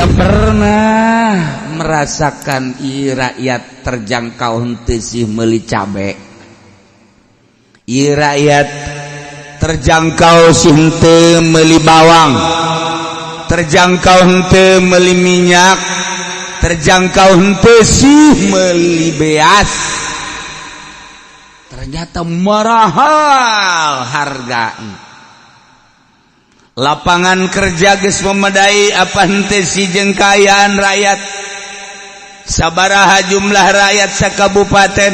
Tidak pernah merasakan i rakyat terjangkau henteu sih meuli cabe, i rakyat terjangkau sih henteu meuli bawang, terjangkau henteu meuli minyak, terjangkau henteu sih meuli beas. Ternyata mahal harga. Lapangan kerja geus memadai apa henteu sih jeung kaayaan rakyat? Sabaraha jumlah rakyat sakabupaten?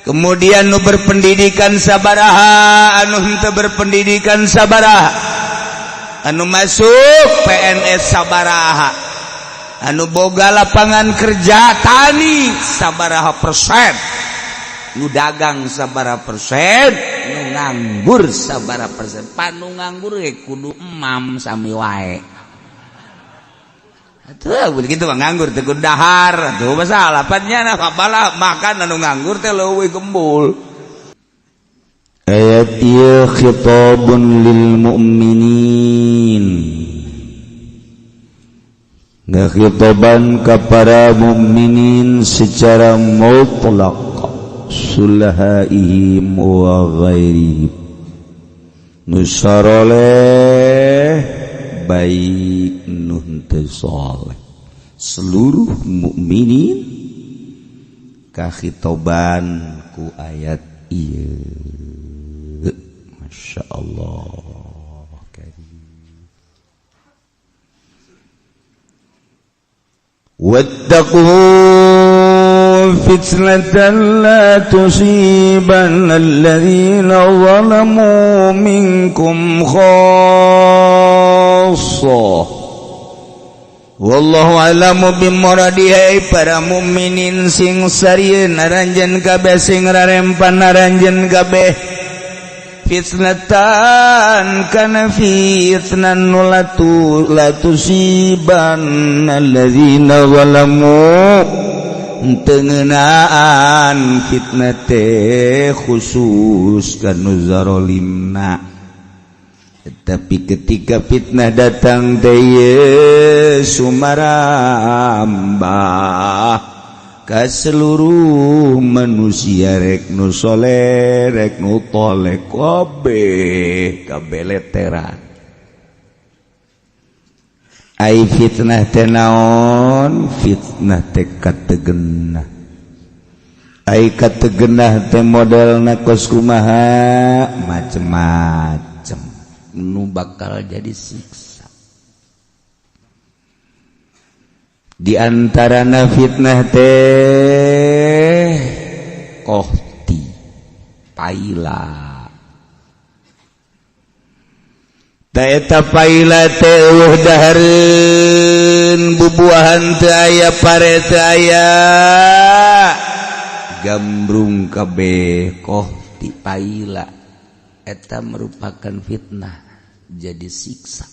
Kemudian nu berpendidikan sabaraha, anu henteu berpendidikan sabaraha, anu masuk PNS sabaraha, anu boga lapangan kerja tani sabaraha persen, nu dagang sabaraha persen, nu nganggur sabaraha persen? Pan nu nganggur ge kudu emam sami wae. Atuh begitu mah nganggur teh kudu dahar tuh, masalah pan nya bala makan. Anu nganggur teh leuwih gembul. Ayat ieu khitabun lil mu'minin, ngakhitaban ka para mukminin secara mutlak, sulahaihim wa ghairihim, nu saroleh baik nu henteu soleh, seluruh mukminin kakhitoban ku ayat ieu. Masya Allah karim. واتقوا فتنة لا تصيبن الذين ظلموا منكم خاصة والله أعلم بمراده. Para mukminin, sing sarieun aranjeun kabeh, sing rarempan aranjeun kabeh, fitnatan kana fitnah nu la tusiban alladzina zalamu, teu ngeunaan fitnah teh khusus kanu zarolimna. Tapi ketika fitnah datang teh sumarambah ka seluruh manusia, rek nu soleh rek nu toleh, kabeh kabeleteran. Ai fitnah teh naon? Fitnah teh kategenah. Ai kategenah teh modelna kos kumaha? Macem-macem nu bakal jadi siksa. Diantarana fitnah teh kohti, paila. Eta paila teh eueuh dahareun, bubuahan teu aya, pare teu aya, gambrung kabeh, kohti, paila. Eta merupakan fitnah, jadi siksa.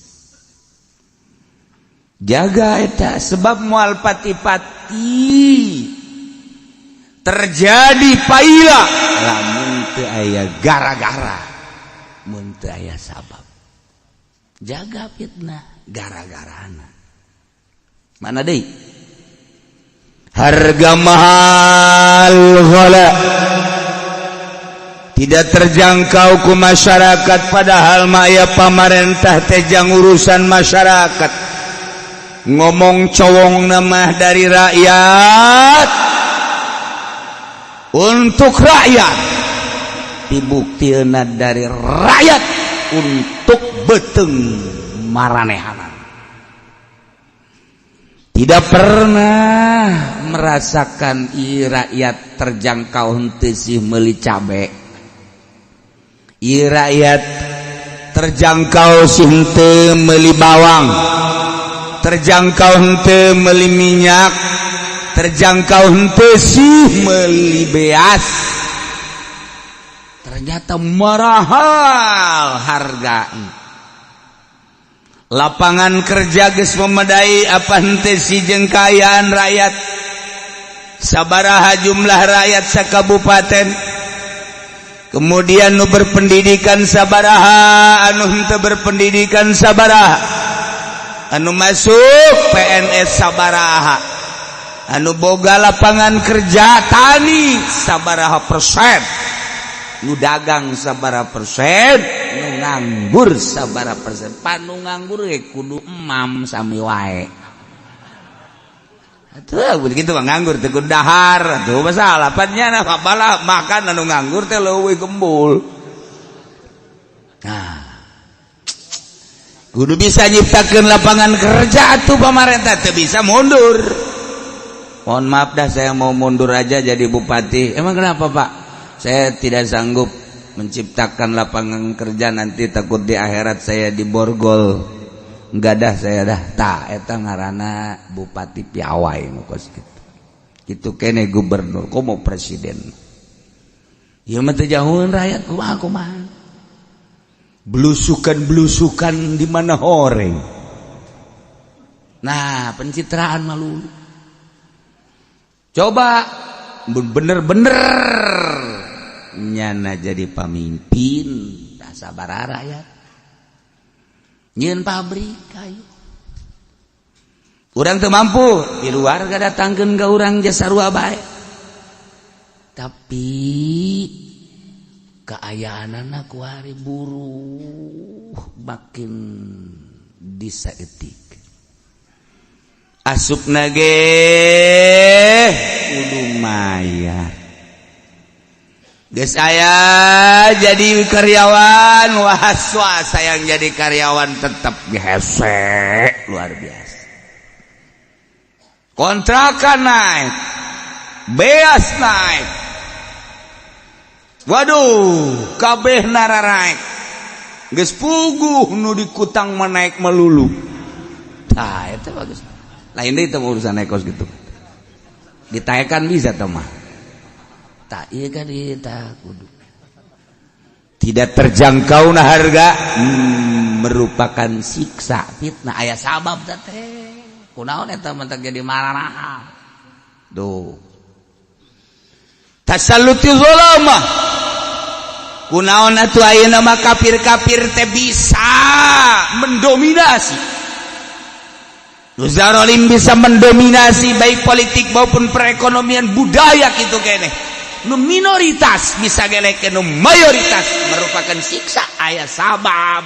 Jaga eta, sebab moal pati-pati terjadi paila lamun teu aya gara-gara, mun teu aya sabab. Jaga fitnah gara-garana. Mana deui? Harga mahal, ghala, tidak terjangkau ku masyarakat, padahal maya pamarentah teh jang urusan masyarakat. Ngomong cowong nama dari rakyat untuk rakyat, dibuktikan dari rakyat untuk beteng maranehanan. Tidak pernah merasakan i rakyat terjangkau henteu sih meuli cabe, i rakyat terjangkau sih henteu meuli bawang, terjangkau henteu meuli minyak, terjangkau henteu sih meuli beas. Ternyata mahal harga. Lapangan kerja geus memadai apa henteu sih jeung kaayaan rakyat? Sabaraha jumlah rakyat sakabupaten? Kemudian nu berpendidikan sabaraha, anu henteu berpendidikan sabaraha, Anu masuk PNS sabaraha? Anu boga lapangan kerja tani sabaraha persen? Nu dagang sabaraha persen? Nu nganggur sabaraha persen? Pan nu nganggur ge kudu emam sami wae. Tuh, begitu mah nganggur teh kudu dahar. Tuh masalah pan nyana malah makan anu nganggur teh leuwih gembul. Nah, kudu bisa nyiptakeun lapangan kerja tuh pemerintah teh bisa mundur. Mohon maaf dah, saya mau mundur aja jadi bupati. Emang kenapa, Pak? Saya tidak sanggup menciptakan lapangan kerja, nanti takut di akhirat saya diborgol. Enggak dah, saya dah. Tak, eta ngaranna bupati piawai nu kos kitu. Kitu kene gubernur, komo presiden. Ieu mah teu jauheun rakyat, kumaha kumaha. Belusukan-belusukan di mana horeng. Nah, pencitraan malu. Coba bener-bener nyana jadi pamimpin, tak sabar rakyat. Nyieun pabrik kayu. Urang teu mampu, di luar gak datangkeun ka urang jasa sarua bae. Tapi kaayaanana kuari buruh makin disaeutik. Asupna ge kudu mayar. Geus aya jadi karyawan, wah swasta yang jadi karyawan tetap hese luar biasa. Kontrakan naik, beas naik. Waduh, kabeh nararaek. Geus puguh nu dikutang mah naik melulu. Tah, eta bagus. Lain deui teh urusan naik kos gitu. Ditaekan bisa teh mah. Tak iya kan kita kudu. Tidak terjangkau nah harga merupakan siksa fitnah, aya sabab teh. Kunaon eta mah jadi marah. Duh. Tasalluti zalamah. Kunaon atuh ayeuna mah kafir-kafir teh bisa mendominasi. Nu zarolim bisa mendominasi baik politik maupun perekonomian, budaya gitu kene. Nu minoritas bisa gelek nu mayoritas merupakan siksa, aya sabab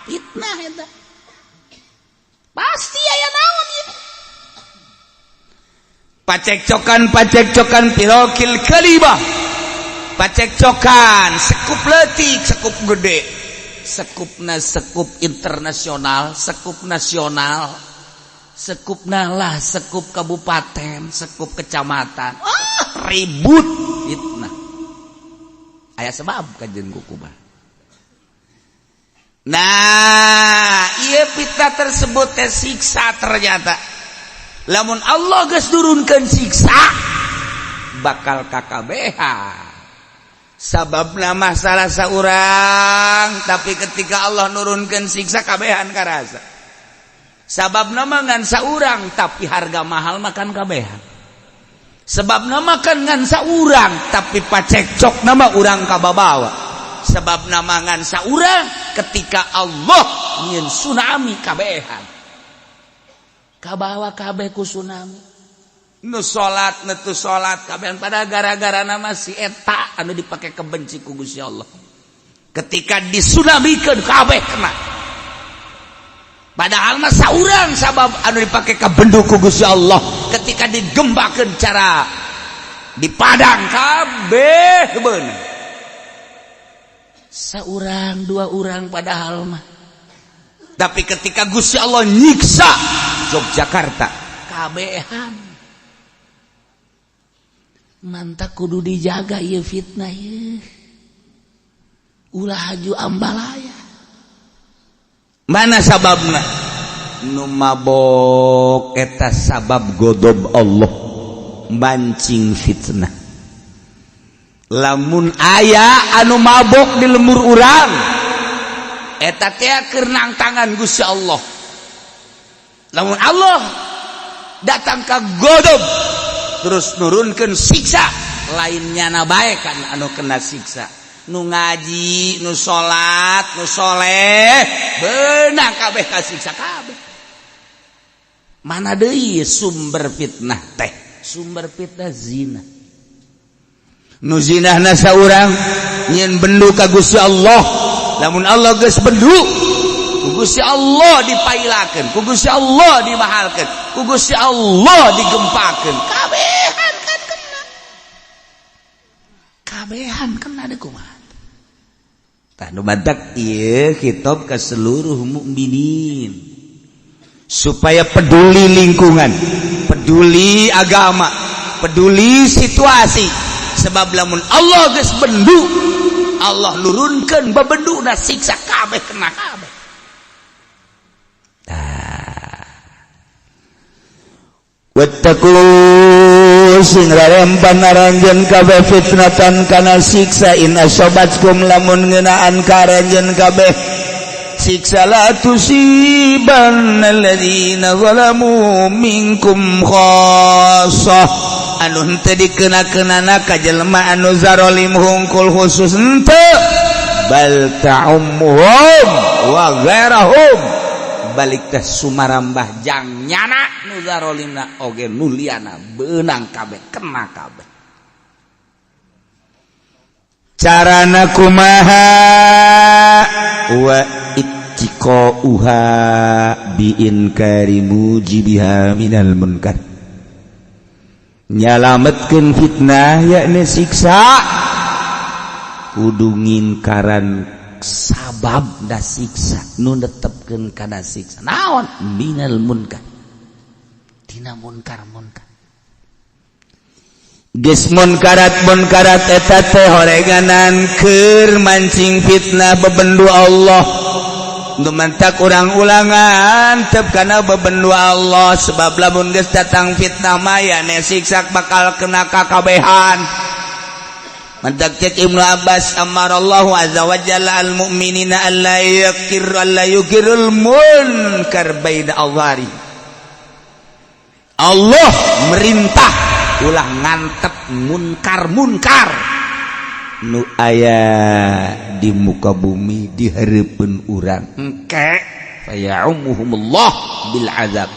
fitnah eta. Pasti aya naon ieu. Pacekcokan pacekcokan firokil kalibah, pacekcokan sekup letik sekup gede, sekupna sekup internasional, sekup nasional, sekupna lah sekup kabupaten, sekup kecamatan. Ah, ribut fitnah, aya sebab kajen kukuba. Nah, iya, fitnah tersebut teh siksa ternyata. Lamun Allah geus nurunkeun siksa bakal KKBH, sababna masalah saurang, tapi ketika Allah nurunkan siksa kabehan karasa. Sababna mah ngan saurang, tapi harga mahal makan kabehan. Sebabna makan ngan saurang, tapi pacekcok nama urang kababawa. Sebabna ngan saurang, ketika Allah nyieun tsunami kabehan kabawa kabeh ku tsunami, nu salat, nu teu salat, kabehan pada gara-gara nama si eta anu dipake kebenci ku Gusti Allah. Ketika disunamikeun kabeh kena, padahal mah saurang sabab anu dipake kabendu ku Gusti Allah. Ketika digembakeun cara di Padang, kabeh beunang saurang dua orang padahal mah, tapi ketika Gusti Allah nyiksa Yogyakarta, kabehan. Mantap, kudu dijaga ieu fitnah ieu, ulah haju ambalaya. Mana sababna? Nu mabok eta sabab godob Allah, mancing fitnah. Lamun aya anu mabok di lembur urang, eta teh keur tangan Gusti Allah. Lamun Allah datang ke godob terus nurunkan siksa, lainnya na bae kan anu kena siksa, nu ngaji, nu salat, nu soleh, beunang kabeh kasiksa kabeh. Mana deui sumber fitnah teh? Sumber fitnah zina. Nu zinahna saurang nyieun bendu ka Gusti Allah. Lamun Allah geus bendu, ku Gusti Allah dipailakeun, ku Gusti Allah dimahalkeun, ku Gusti Allah digempakeun. Kabehan kan kena, kabehan kena deh. Kumaha tah nu matak ieu kitab ke seluruh mukminin supaya peduli lingkungan, peduli agama, peduli situasi, sebab lamun Allah geus bendu, Allah nurunkeun bebenduna siksa, kabeh kena kabeh. Tah, wattaqu, sing rarempan aranjeun kabeh, fitnatan kana siksa, in asobatkum, lamun ngeunaan ka aranjeun kabeh siksa, la tusibanna alladzina zalamu minkum khassah, anu henteu dikena-kenana ka jelema anu zarolim hungkul khusus, henteu, bal ta'ummuhum wa ghairahum, balik teh sumarambah jang nyana nu zarolimna oge nu liana, beunang kabeh, kena kabeh. Carana kumaha? Wa ittiqauha bi inkari mujibiha minal munkar. Nyalametkeun fitnah, yakni siksa, kudu ngingkaran sabab da siksa, nu netepkeun kana siksa naon? Minal munkar, tina munkar munkar. Geus munkarat munkarat eta teh horeganan keur mancing fitnah bebendu Allah. Nu mantak urang ulangan tep kana bebendu Allah, sebab lamun geus datang fitnah mah ya siksa bakal kena kakabehan. Mantak cek Ibnu Abbas, amarallahu azza wa jalla al mu'minina alla yakir alla yukirul munkar baina awari. Allah merintah ulah ngantep munkar munkar nu aya di muka bumi di hareupeun urang. Engke faya'umuhumullah bil azab,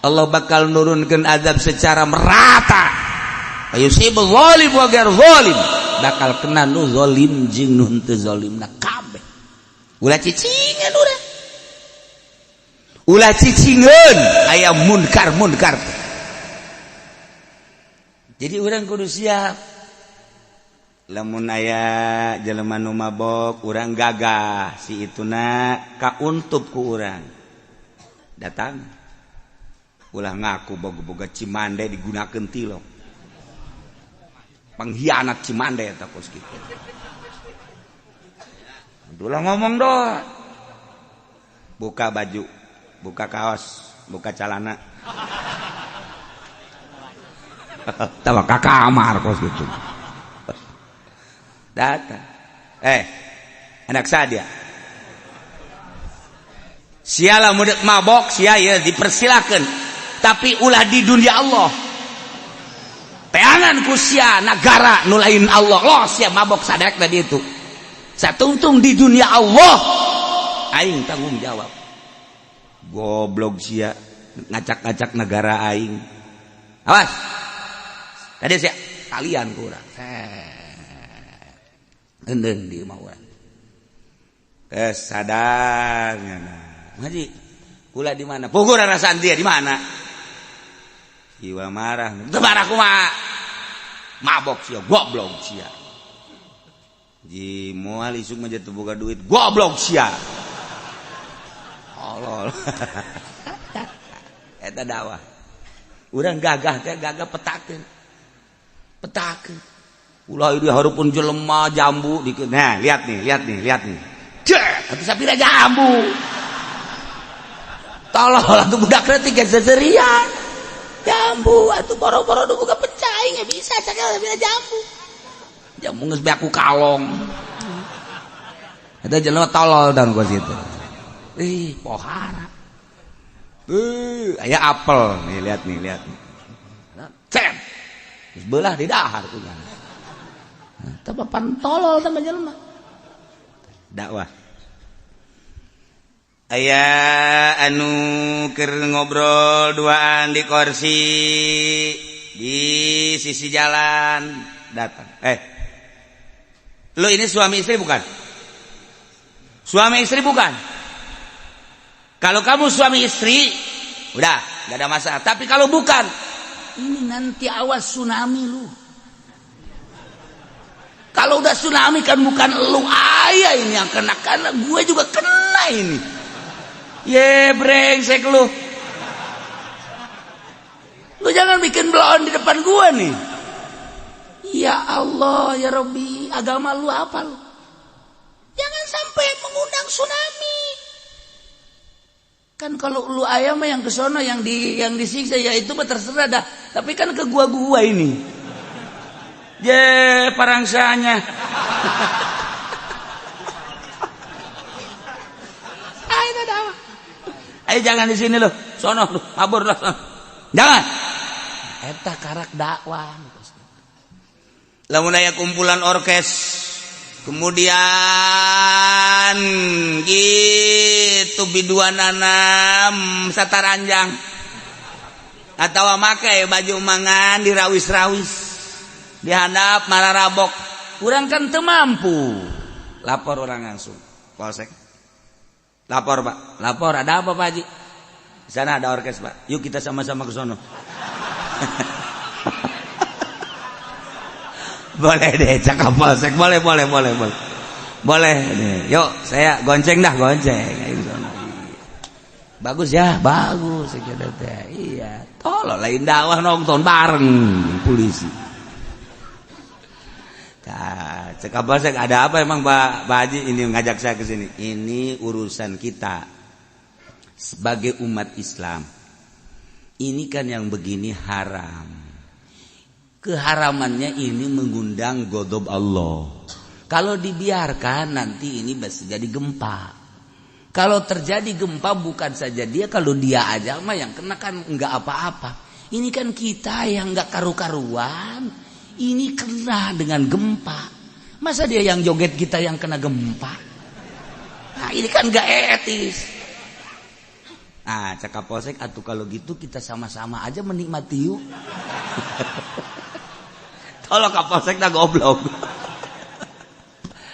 Allah bakal nurunkan azab secara merata. Fayusibul zalim wa ghair zalim, bakal kena nu zalim jeung nu henteu zalimna kabeh. Ulah cicingan urang, ulah cicingan aya munkar munkar. Jadi urang kudu siap. Lamun aya jelema nu mabok, urang gagah si ituna kauntup ku urang datang, ulah ngaku boga-boga Cimande digunakeun tilok, pengkhianat Cimande eta kos kitu. Ulah ngomong doh, buka baju, buka kaos, buka celana, tawa ka kamar kos gitu. Datang, "Eh, anak sadia siala mudik mabok sia ya dipersilakan, tapi ulah di dunia Allah. Teangan ku sia negara nu lain Allah. Loh, sia mabok sadek tadi itu satungtung di dunia Allah, aing tanggung jawab. Goblok sia, ngacak-ngacak negara aing. Awas tadi sia kalian kurang endeng di imah urang." Kesadarnya ngaji kula di mana? Pugur rasaan dia di mana? Jiwa marah teu marah, kumaha mabok sia, goblok sia. Ji moal isuk mah jatuh boga duit, goblok sia. Allah, eta dakwah urang gagah teh, gagah petakeun, petakeun. Ulah di hareupeun jelema jambu dikit. Nah, lihat nih, lihat nih, lihat nih. Cek, atuh sapira jambu. Tolol atuh budak leutik ge seserian. Jambu atuh boro-boro nu boga pecah nggak bisa sakala sapira jambu. Jambu geus beak ku kalong. Eta jelema tolol dan kos itu. Ih, pohara. Aya apel nih, lihat nih, lihat nih. Cek. Geus beulah di dahar ku nya. Tah, pan tolol sama jelema. Dakwah. Aya anu keur ngobrol duaan di kursi di sisi jalan, datang, "Eh, lu ini suami istri bukan? Suami istri bukan? Kalau kamu suami istri, udah gak ada masalah. Tapi kalau bukan, ini nanti awas tsunami lu. Kalau udah tsunami kan bukan lu ayah ini yang kena, karena gue juga kena ini. Ye, brengsek lu. Lu jangan bikin bloon di depan gua nih." Ya Allah, ya Robbi, agama lu apa lu? Jangan sampai mengundang tsunami. Kan kalau lu ayam yang ke sono yang disiksa, ya itu mah terserah dah. Tapi kan ke gua-gua ini. Ye, parangsanya. Ayo dah. Ayo jangan di sini loh. Sono lu, mabur lah. Jangan. Eta karak dakwah. Lamun aya kumpulan orkes kemudian gitu biduanana sataranjang atau make baju mangan dirawis-rawis dihandap mararabok, urang kan teu mampu lapor. Urang langsung polsek, lapor, "Pak, lapor." "Ada apa, Pak Haji?" "Di sana ada orkes, Pak." "Yuk, kita sama-sama ke sono." "Boleh deh," cakap polsek, "boleh, boleh, boleh, boleh, boleh deh. Yuk, saya gonceng dah, gonceng. Bagus ya, bagus." Iya, tolong lain dakwah, nonton bareng polisi. Nah, cekap polsek, "Ada apa emang, Pak, Pak Haji ini ngajak saya ke sini?" "Ini urusan kita sebagai umat Islam. Ini kan yang begini haram. Keharamannya ini mengundang godob Allah. Kalau dibiarkan, nanti ini bisa jadi gempa. Kalau terjadi gempa, bukan saja dia, kalau dia aja mah yang kena kan nggak apa-apa. Ini kan kita yang nggak karu-karuan, ini kena dengan gempa. Masa dia yang joget, kita yang kena gempa? Nah, ini kan nggak etis." Nah, cakap polsek, "Atau kalau gitu kita sama-sama aja menikmati yuk." Kalau kapolsek dah goblok.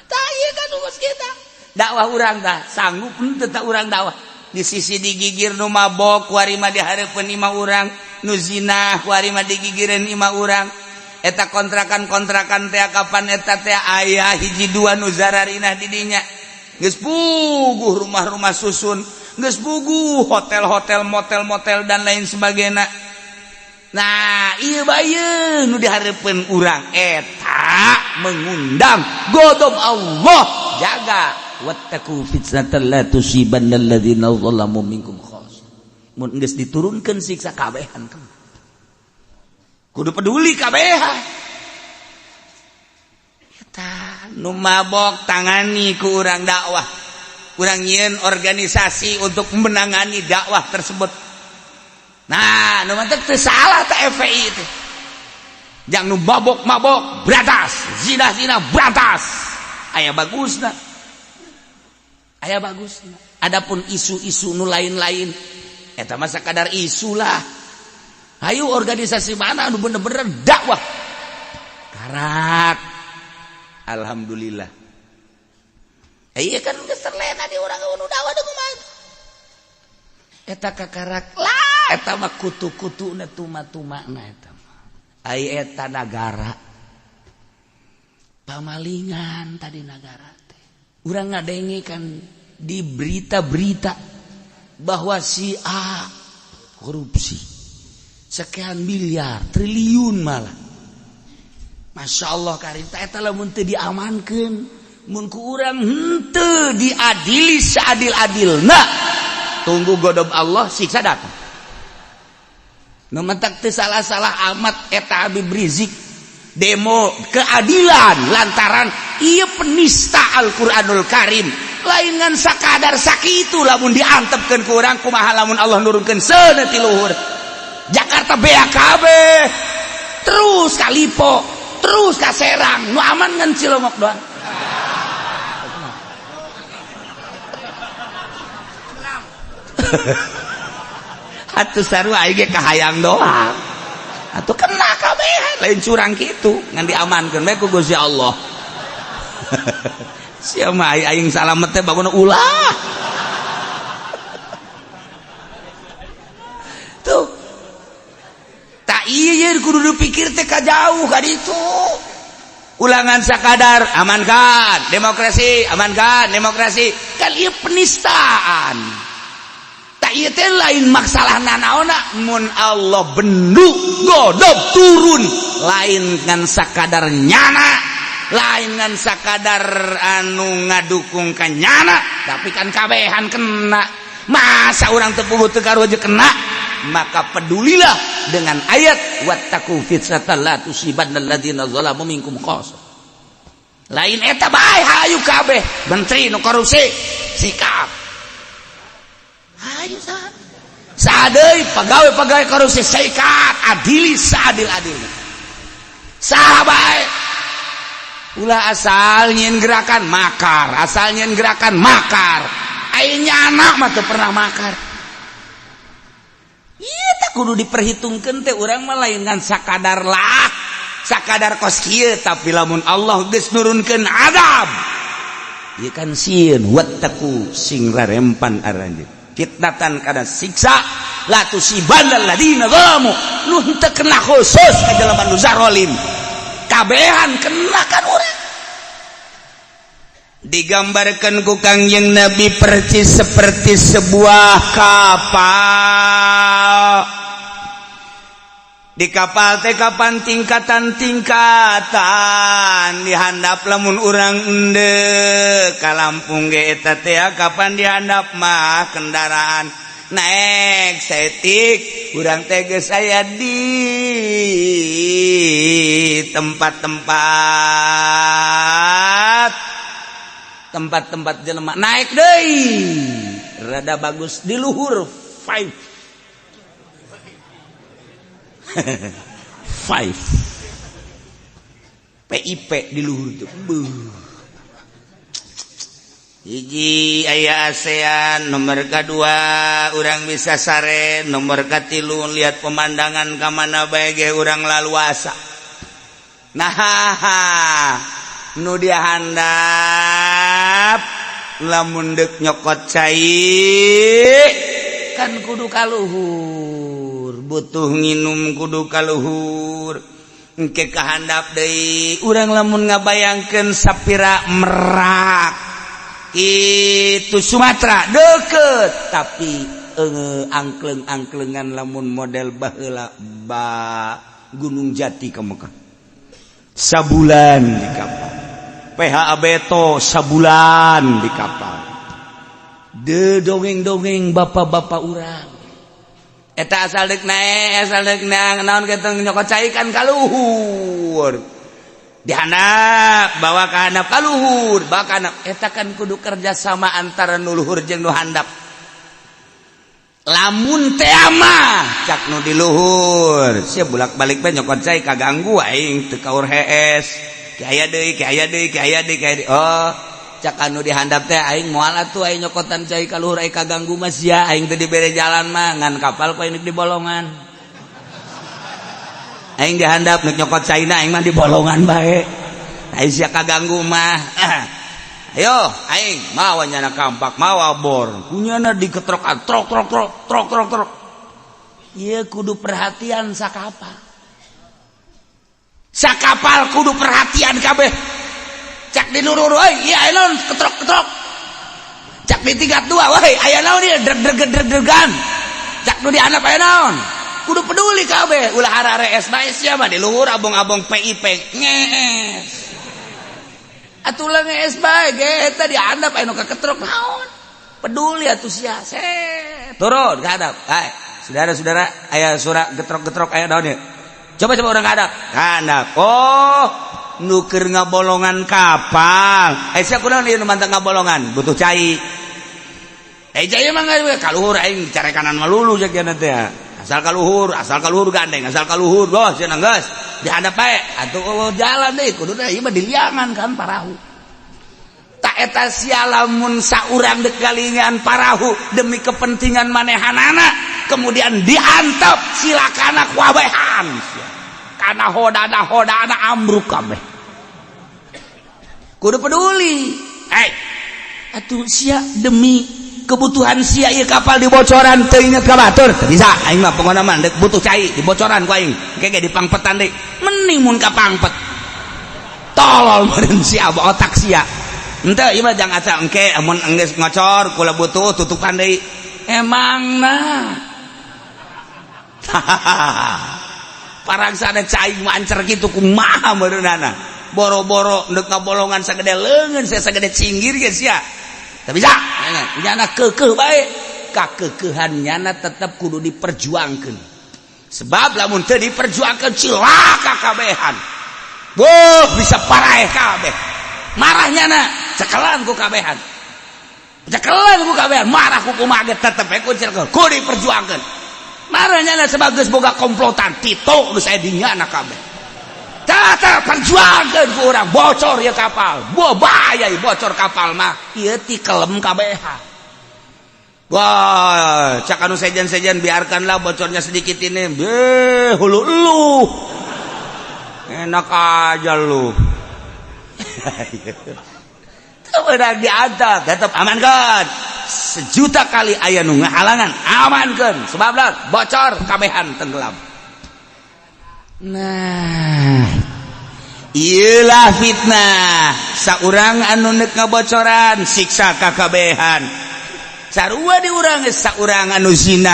Tah, iya kan tugas kita. Dakwah urang tah sanggup henteu tah urang dakwah? Di sisi digigir nu mabok kuari mah dihareupeun imah urang, nu zina kuari mah digigireun imah urang. Eta kontrakan-kontrakan teh kapan eta teh aya hiji dua nu zararinah di dinya. Geus puguh rumah-rumah susun, geus puguh hotel-hotel, motel-motel, dan lain sebagainya. Nah, iya, bae nu dihareupeun urang eta mengundang godob Allah. Jaga, wattaqu fitnatan la tusibannal ladzina zalamu minkum khas. Mun geus diturunkeun siksa, kabehan kan kudu peduli kabehan. Eta nu mabok tangani ku urang dakwah, urang nyieun organisasi untuk menangani dakwah tersebut. Nah, nu mantek teu salah teh FPI itu. Jangan nu mabok-mabok berantas, zina-zina berantas. Aya bagusna. Aya bagusna. Adapun isu-isu nu lain-lain eta mah sakadar isu lah. Ayo, organisasi mana anu bener-bener dakwah? Karak. Alhamdulillah. Iya kan geus terlena di urang nu dakwah deung mah. Eta kakarak lah, eta mah kutu-kutuna, tuma-tumana eta mah. Ai eta nagara pamalingan tadi, nagara teh. Urang ngadenge kan di berita-berita bahwa si A korupsi sekian miliar, triliun malah. Masya Allah karim, eta lamun teu diamankeun, mun ku urang henteu diadili seadil-adilna, tunggu godob Allah, siksa datang. Nu mentak teu salah-salah amat eta Habib Rizik demo keadilan lantaran ieu penista Al-Qur'anul Karim. Lain ngan sakadar sakitu, lamun diantepkeun ku urang kumaha lamun Allah nurunkeun seuneu ti luhur? Jakarta BAKB terus ka Lipo, terus ka Serang, nu aman ngan Cilongok doang. Atuh sarua aing ge kahayang doang. Atuh kena kabehan, lain curang kitu, ngan diamankeun bae ku Gusti Allah. Sia mah aing salamet teh bangun ulah. Tuh. Tak iya kudu dipikir teh ka jauh ka ditu. Ulangan sakadar amankan demokrasi, amankan demokrasi. Kan ieu penistaan. Tak ieu teh lain masalah nanaona mun Allah bendu godob turun lain ngan sakadar nyana, lain ngan sakadar anu ngadukung ka nyana, tapi kan kabehan kena. Masa urang teu puguh teu karuh aja kena? Maka pedulilah dengan ayat wattaqu fitnatan la tusibannal ladzina zalamu minkum khassah. Lain eta bae hayu kabeh menteri nu korupsi sikap. Hayu saha? Sadeui pegawai-pegawai korupsi sikat, adili seadil-adilna. Saha bae. Ulah asal nyieun gerakan makar, asal nyieun gerakan makar. Aing nyana mah teu pernah makar. Iya tak kudu diperhitungkan teh urang mah lain ngan sakadar lah, sakadar kos kieu, tapi lamun Allah geus nurunkeun azab ieu kan sieun. Wattaqu sing rarempan aranjeun fitnatan kana siksa la tusibannal ladina zalamu, nu henteu kena khusus ka jelema nu zarolim, kabehan kena kan urang. Digambarkan ku Kangjeng Nabi persis seperti sebuah kapal. Di kapal teh kapan tingkatan-tingkatan dihandap lamun urang endek ka Lampung ge eta teh kapan dihandap mah kendaraan naik setik urang teh geus aya di tempat-tempat tempat-tempat jelema naik deui rada bagus di luhur 5 5 PIP di luhur tuh. Beuh. Hiji aya ASEAN, nomor kedua urang bisa sare, nomor katilu lihat pemandangan ka mana bae ge urang laluasa. Nah, nu dia handap lamun deuk nyokot cai kan kudu kaluhur, butuh nginum kudu kaluhur, engke kahandap deui urang lamun ngabayangkeun sapira Merak itu Sumatera deket, tapi angkleng-angklengan lamun model baheula ba Gunung Jati ke Mekah sabulan di kapal, PHA Beto sabulan di kapal, de dongeng-dongeng bapak-bapak urang eta asal dek naik, asal dek naik naon keteng nyokot cai kan kaluhur, dihandap bawa ke handap kaluhur, bawa ke handap eta kan kudu kerjasama antara nu luhur jeung nu handap. Lamun teh mah cak nu di luhur sia bolak-balik bae nyokot cai kaganggu aing teu kaur hees ki aya deui, ki aya deui, ki aya deui, ki aya deui. Oh, cak anu dihandap teh aing moal atuh aing nyokotan cai ka luhur, aing kaganggu mah sia, aing teu dibere jalan mah ngan kapal ku aing di bolongan, aing dihandap nek nyokot caina aing mah di bolongan bae, aing sia kaganggu mah. Ayo aing mawa nyana kampak mawa bor kunyana diketrokan trok trok trok trok trok trok. Ieu kudu perhatian sakapal, sakapal kudu perhatian kabeh. Cak di nurur euy ieu aya naon ketrok-ketrok, cak di tingkat dua woi aya naon ieu dreg dreg dreg dregan, cak nu di handap aya naon, kudu peduli kabeh, ulah hararees bae sia mah di luhur abong-abong PIP ngees atuh lah ngees bae ge eta di handap aya nu kaketrok naon, peduli atuh sia. Set turun ke handap, hai saudara-saudara, aya suara getrok-getrok aya naon ieu, coba-coba urang ke handap. Oh, nu keur ngabolongan kapal. Eh, sia kunaon ieu nu mantap ngabolongan, butuh cai. Eh, cai mah kaluhur aing carekanan melulu cek dia teh. Asal kaluhur gandeng, asal kaluhur bos cenah geus dihandap bae. Atuh oh, jalan deui kudu ieu mah diliangan kan parahu. Tak Eta sia lamun saurang dek galingan parahu demi kepentingan manehanana, kemudian diantep, silakana kuabehan karena hodana hodana ambruk kabeh. Kudu peduli. Eh, atuh sia demi kebutuhan sia ieu kapal dibocoran, teu inget ka batur? Teu bisa. Aing mah pokona mah deuk butuh cai, dibocoran ku aing engke ge dipangpetan deui. Mending mun kapangpet. Tolol meureun sia, otak sia. Henteu, ieu mah jangan asa engke amun enggeus ngocor kula butuh, tutupan deui. Emang nah parangsana cai mancer kitu, kumaha meureunana? Boro-boro deuk ngabolongan sagede leungeun, saya sagede cinggir ge sia teu bisa. Nyana keukeuh bae, kakekeuhan nyana tetep kudu diperjuangkeun, sebab lamun teu diperjuangkeun cilaka kabehan. Boh, bisa paraeh kabeh. Marah nyana, cekelan ku kabehan, cekelan ku kabehan, marah ku kumaha ge tetep we kudu kudu diperjuangkeun. Marah nyana sebab geus boga komplotan Tito, geus aya di nyana kabeh. Tetep perjuangkeun ku urang, bocor ya kapal. Boh, bahaya bocor kapal mah, ieu ti kelem kabehan. Wah, cak anu sejen-sejen, biarkanlah bocornya sedikit ini. Beh, hulu lu. Enak aja lu. Benar diantep, tetap aman kan. Sejuta kali aya nu ngahalangan, amankan. Sebab bocor kabehan tenggelam. Nah, iyalah fitnah. Saurang anu nek ngabocoran siksa kakabehan. Sarua di urang, saurang anu zina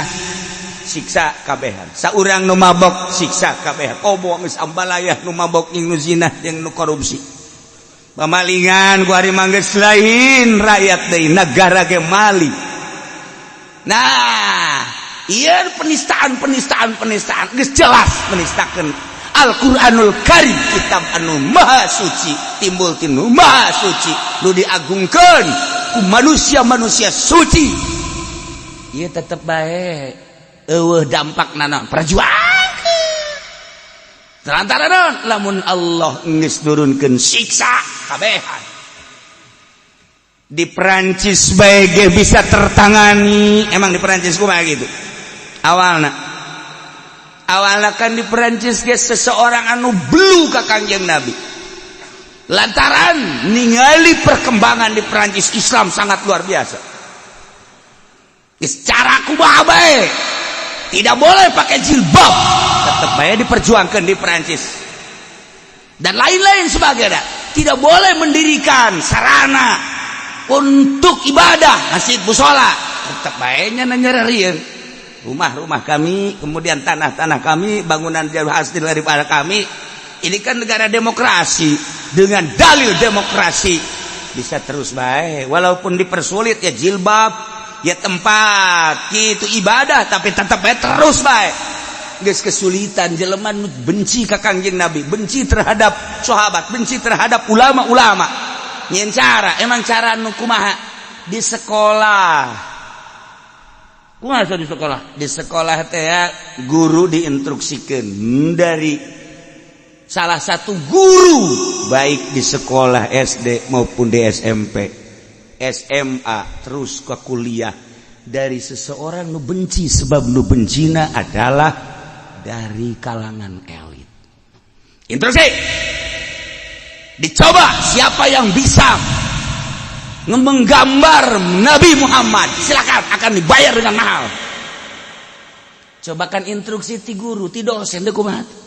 siksa kabehan, saurang nu mabok siksa kabehan. Oh, geus ambalayah nu mabok jeung nu zina jeung nu korupsi. Pamalingan ku ari mah geus lain rakyat deui, negara ge mali. Nah, iya, penistaan, penistaan, penistaan geus jelas menistakeun Al-Qur'anul Karim, kitab anu maha suci, timbul tinu maha suci, nu diagungkeun ku manusia-manusia suci. Ieu tetep bae eueuh dampak nana perjuangkeun. Lantaran naon? Lamun Allah geus nurunkeun siksa kabehan. Di Perancis bae ge bisa tertangani. Emang di Perancis kumaha gitu? Awalna, awalna kan di Perancis ge seseorang anu belu ka Kangjeng Nabi lantaran ningali perkembangan di Perancis Islam sangat luar biasa. Secara kumaha bae tidak boleh pakai jilbab, tetap bae diperjuangkan di Perancis dan lain-lain sebagainya. Tidak boleh mendirikan sarana untuk ibadah, masjid, musola, tetap bae nya nyererieun rumah-rumah kami, kemudian tanah-tanah kami, bangunan jauh hasil daripada kami. Ini kan negara demokrasi, dengan dalil demokrasi bisa terus baik walaupun dipersulit ya jilbab ya tempat gitu ibadah, tapi tetap baik, terus baik. Geus kesulitan jelema nu benci ka Kangjeng Nabi, benci terhadap sahabat, benci terhadap ulama-ulama. Nyen cara, emang cara nu kumaha di sekolah? Kumaha di sekolah? Di sekolah teh ya, guru diinstruksikan dari salah satu guru, baik di sekolah SD maupun di SMP, SMA, terus ke kuliah, dari seseorang nu benci, sebab nu bencina adalah dari kalangan elit. Instruksi dicoba, siapa yang bisa menggambar Nabi Muhammad, silakan, akan dibayar dengan mahal. Coba kan instruksi ti guru, ti dosen deh, kumaha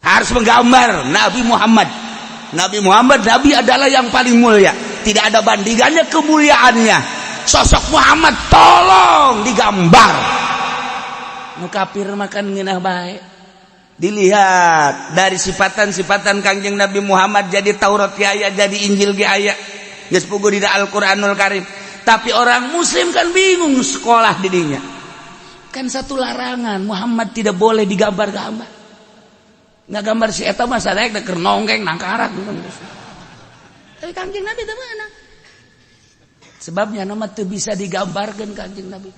harus menggambar Nabi Muhammad. Nabi Muhammad, Nabi adalah yang paling mulia, tidak ada bandingannya kemuliaannya. Sosok Muhammad tolong digambar. Nu kafir makan ngeunah bae. Dilihat dari sifatan-sifatan Kangjeng Nabi Muhammad, jadi Taurat ge aya, jadi Injil ge aya, geus puguh di Al-Qur'anul Karim. Tapi orang muslim kan bingung, sekolah didinya kan satu larangan, Muhammad tidak boleh digambar-gambar. Nggak gambar si eta mah sadaya keur nonggeng nangkarak. Tapi Kangjeng Nabi teu mana, sebabnya nama teu bisa digambarkan. Kangjeng Nabi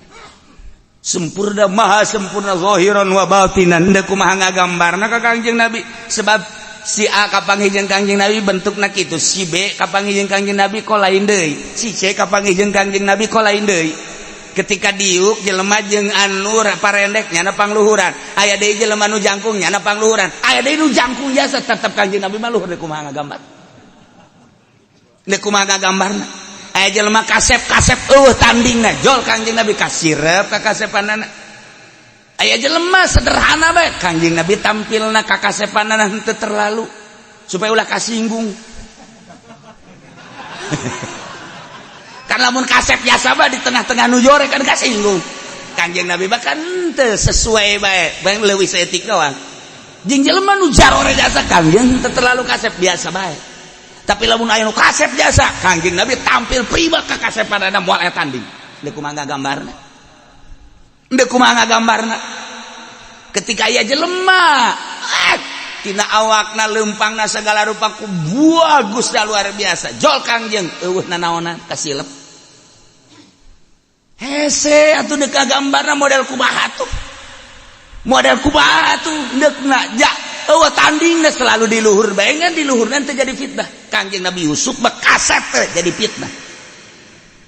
sempurna, maha sempurna zahiran wa batinan. Henteu kumaha ngagambarna ka Kangjeng Nabi, sebab Si A kapanggih jeung Kangjeng Nabi bentukna kitu, si B kapanggih jeung Kangjeng Nabi kok lain deui, si C kapanggih jeung Kangjeng Nabi kok lain deui. Ketika diuk jelema jeung anu parendek nyana pangluhuran, aya deui jelema nu jangkung nyana pangluhuran, aya deui nu jangkung jasa, tetep Kangjeng Nabi mah luhur. Deuk kumaha ngagambar, deuk kumaha ngagambarna? Aya jelema kasep-kasep eueuh tandingna, jol Kangjeng Nabi kasirep ka kasepanana. Aya jelema sederhana bae, Kangjeng Nabi tampilna ka kasepanana henteu terlalu supaya ulah kasinggung. Kan lamun kasep biasa mah di tengah-tengah nu jore kan kasinggung. Kangjeng Nabi bahkan henteu, sesuai bae, bae leuwih saeutik doang. Jeung jelema nu jarore jasa, Kangjeng henteu terlalu kasep, biasa bae. Tapi lamun aya nu kasep jasa, Kangjeng Nabi tampil prima ka kasepanana, moal aya tanding. Deuk kumaha gambarna, deuk kumaha gambarna? Ketika aya jelema tina awakna, lempangna, segala rupa ku bagus dah, luar biasa, jol Kangjeng eueuh nanaonan, kasilep hese atuh. Deuk gambarna model kumaha tuh, model kumaha tuh deukna? Ja eueuh tandingna, selalu di luhur bae. Ngan di luhur nanti jadi fitnah. Kangjeng Nabi Yusuf mah kasep teh jadi fitnah.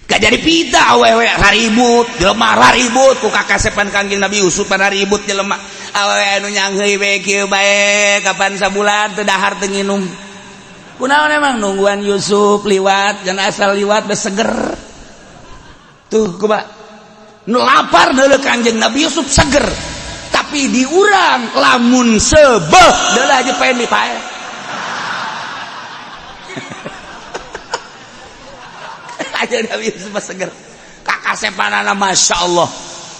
Gak jadi fitnah, awewe raribut, jelema raribut ku kakasepan Kangjeng Nabi Yusuf, raribut jelema. Awewe anu nyangheui we kieu bae, kapan sabulan teu dahar teu nginum. Kunaon emang? Nungguan Yusuf liwat, jangan asal liwat geus seger. Tuh kumaha nu lapar deuleu Kangjeng Nabi Yusuf seger. Tapi di urang lamun sebeh deuleu aja pengen dipae. Aja Nabi Yusuf seger. Kakasepanana Masya Allah.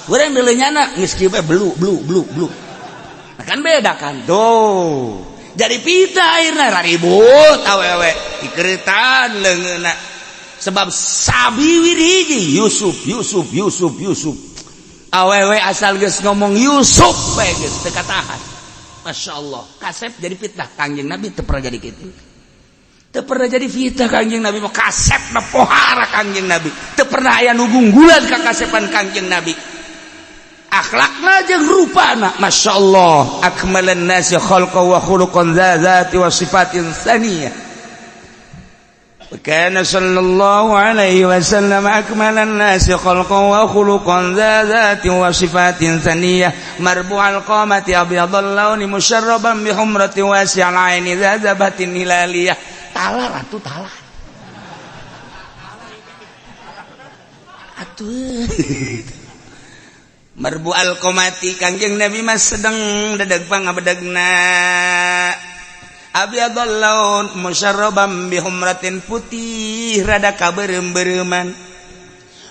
Urang deuleu nyana geus kieu bae belu belu belu belu. Nah, kan beda kan? Tuh. Jadi pita akhirna raribut awewe dikeretan leungeunna. Sebab sabiwir hiji Yusuf Yusuf Yusuf Yusuf. Awewe asal geus ngomong Yusuf bae geus teu katahan. Masya Allah, kasep jadi fitnah. Kangjeng Nabi teu pernah jadi kitu. Teu pernah jadi fitnah Kangjeng Nabi mah, kasepna pohara Kangjeng Nabi. Teu pernah aya nu gunggulan ka kasepan Kangjeng Nabi. Akhlakna jeung rupana Masya Allah, akmalan nasi khalqan wa khuluqan zati wa sifatin saniyah. وكان صلى الله عليه وسلم أكمل الناس خلقا وخلقا ذا ذات وصفات ثنية، مربوع القامة، أبيض اللون، مشربا بحمرة، واسع العين، ذا ذبة هلالية. Talar atuh, talar atuh. Marbu al-qamati, Kangjeng Nabi mah sedang dedeg pangabedegna. Abyadul laun, musyarrabam bihumratin, putih rada kaberem-bereman.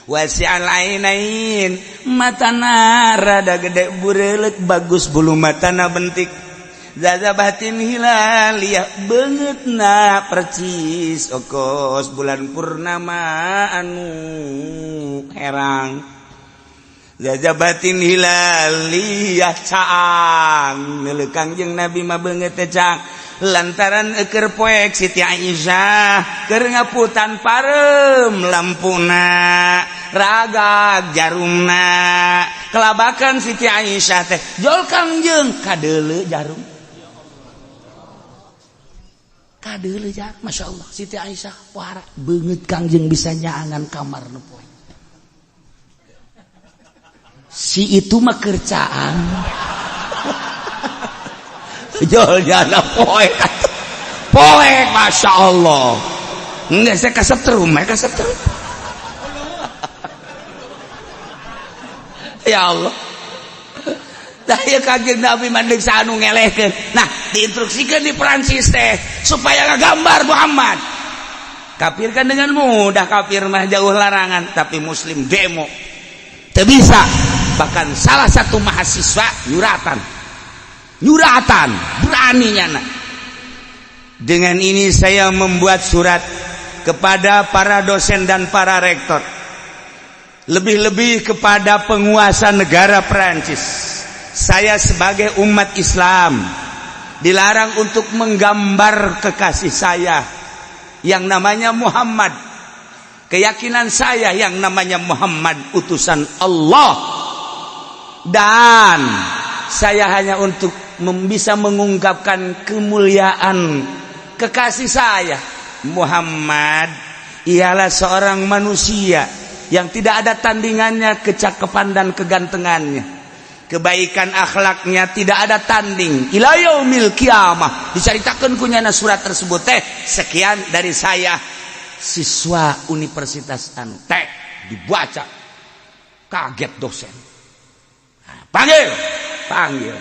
Wasi'al ainain, matana rada gede bureulek, bagus bulu matana bentik. Zazabatin hilaliyah, beungeutna percis okos bulan purnama anu herang. Zazabatin hilaliyah, caang neuleuh Kangjeng Nabi mah beungeut teh caang, lantaran eker poek Siti Aisyah keur ngaputan parem lampuna, ragag jarumna, kelabakan Siti Aisyah teh, jol Kangjeng kadeuleu jarum, kadeuleu jarum. Masya Allah, Siti Aisyah pohara beungeut Kangjeng bisa nyaangan kamar nu poek. Si itu mah keur caang, jol jana poek poek. Masya Allah, enggak, saya kasetrum, saya kasetrum. Ya Allah. Dah ya, Kanjeng Nabi mandek anu ngelehkeun. Nah, diinstruksikan di Perancis teh supaya ngagambar Muhammad. Kafir kan dengan mudah, kafir mah jauh larangan, tapi muslim demo. Teu bisa. Bahkan salah satu mahasiswa nyuratan. Nyuratan, beraninya nak. Dengan ini saya membuat surat kepada para dosen dan para rektor. Lebih-lebih kepada penguasa negara Perancis. Saya sebagai umat Islam dilarang untuk menggambar kekasih saya yang namanya Muhammad. Keyakinan saya yang namanya Muhammad utusan Allah. Dan saya hanya untuk bisa mengungkapkan kemuliaan kekasih saya Muhammad. Ialah seorang manusia yang tidak ada tandingannya kecakepan dan kegantengannya, kebaikan akhlaknya tidak ada tanding ila yaumil kiamah. Diceritakan ku nyana surat tersebut teh. Sekian dari saya, siswa universitas anu teh. Dibaca, kaget dosen. Panggil, panggil.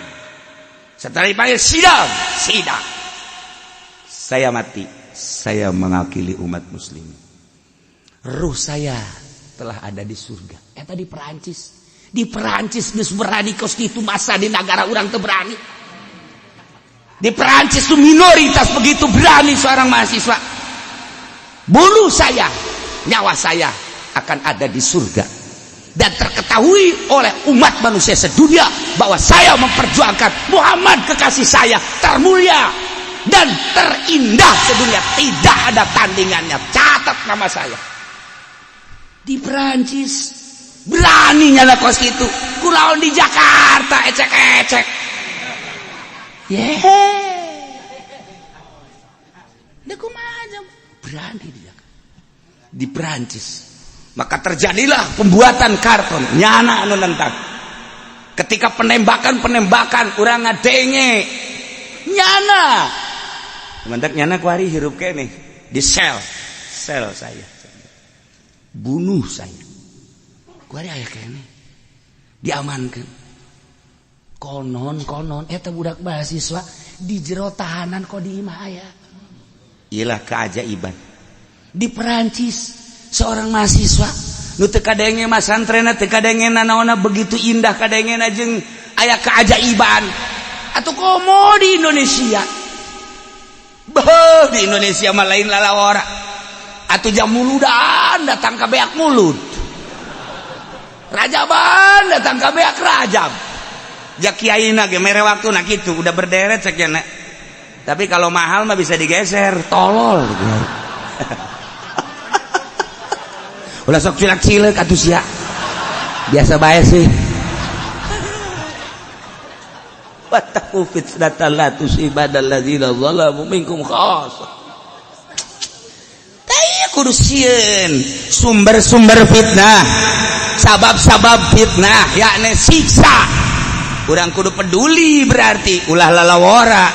Setelah dipanggil, sidang, sidang. Saya mati, saya mewakili umat muslim, ruh saya telah ada di surga. Eta di Perancis. Di Perancis geus berani kos kitu, masa di negara urang teu berani? Di Perancis tuh minoritas begitu berani seorang mahasiswa, bunuh saya, nyawa saya akan ada di surga dan terketahui oleh umat manusia sedunia bahwa saya memperjuangkan Muhammad, kekasih saya, termulia dan terindah sedunia, tidak ada tandingannya. Catat nama saya. Di Perancis berani nyana kos kitu, kulaon di Jakarta ecek-ecek? Yeah. Berani di Jakarta. Di Perancis maka terjadilah pembuatan karton. Nyana anu nentang ketika penembakan penembakan, urang ngadenge nyana mantak nyana kuari hirup keneh di sel sel saya, bunuh saya, kuari aya keneh, diamankan. Konon konon eta budak mahasiswa di jero tahanan kok di imah aya. Iyalah, keajaiban di Perancis, seorang mahasiswa nu teu kadenge masantrena, teu kadenge nanaonna, begitu indah kadengena jeung aya keajaiban. Atau komo di Indonesia? Beuh, di Indonesia mah lain lalawara atuh. Jam muludan datang ka beak mulud, rajaban datang ka beak rajab. Ja kiaina ge mere waktu nah kitu, udah berderet sekian. Tapi kalau mahal mah bisa digeser, tolol. Ulah sok cilak-cileuk atuh sia. Biasa bae sih. Wattaqu fitnatan la tusibannal ladzina zalamu minkum khassah. Kudu sieun sumber-sumber fitnah, sabab-sabab fitnah, yakni siksa. Urang kudu peduli, berarti ulah lalawora.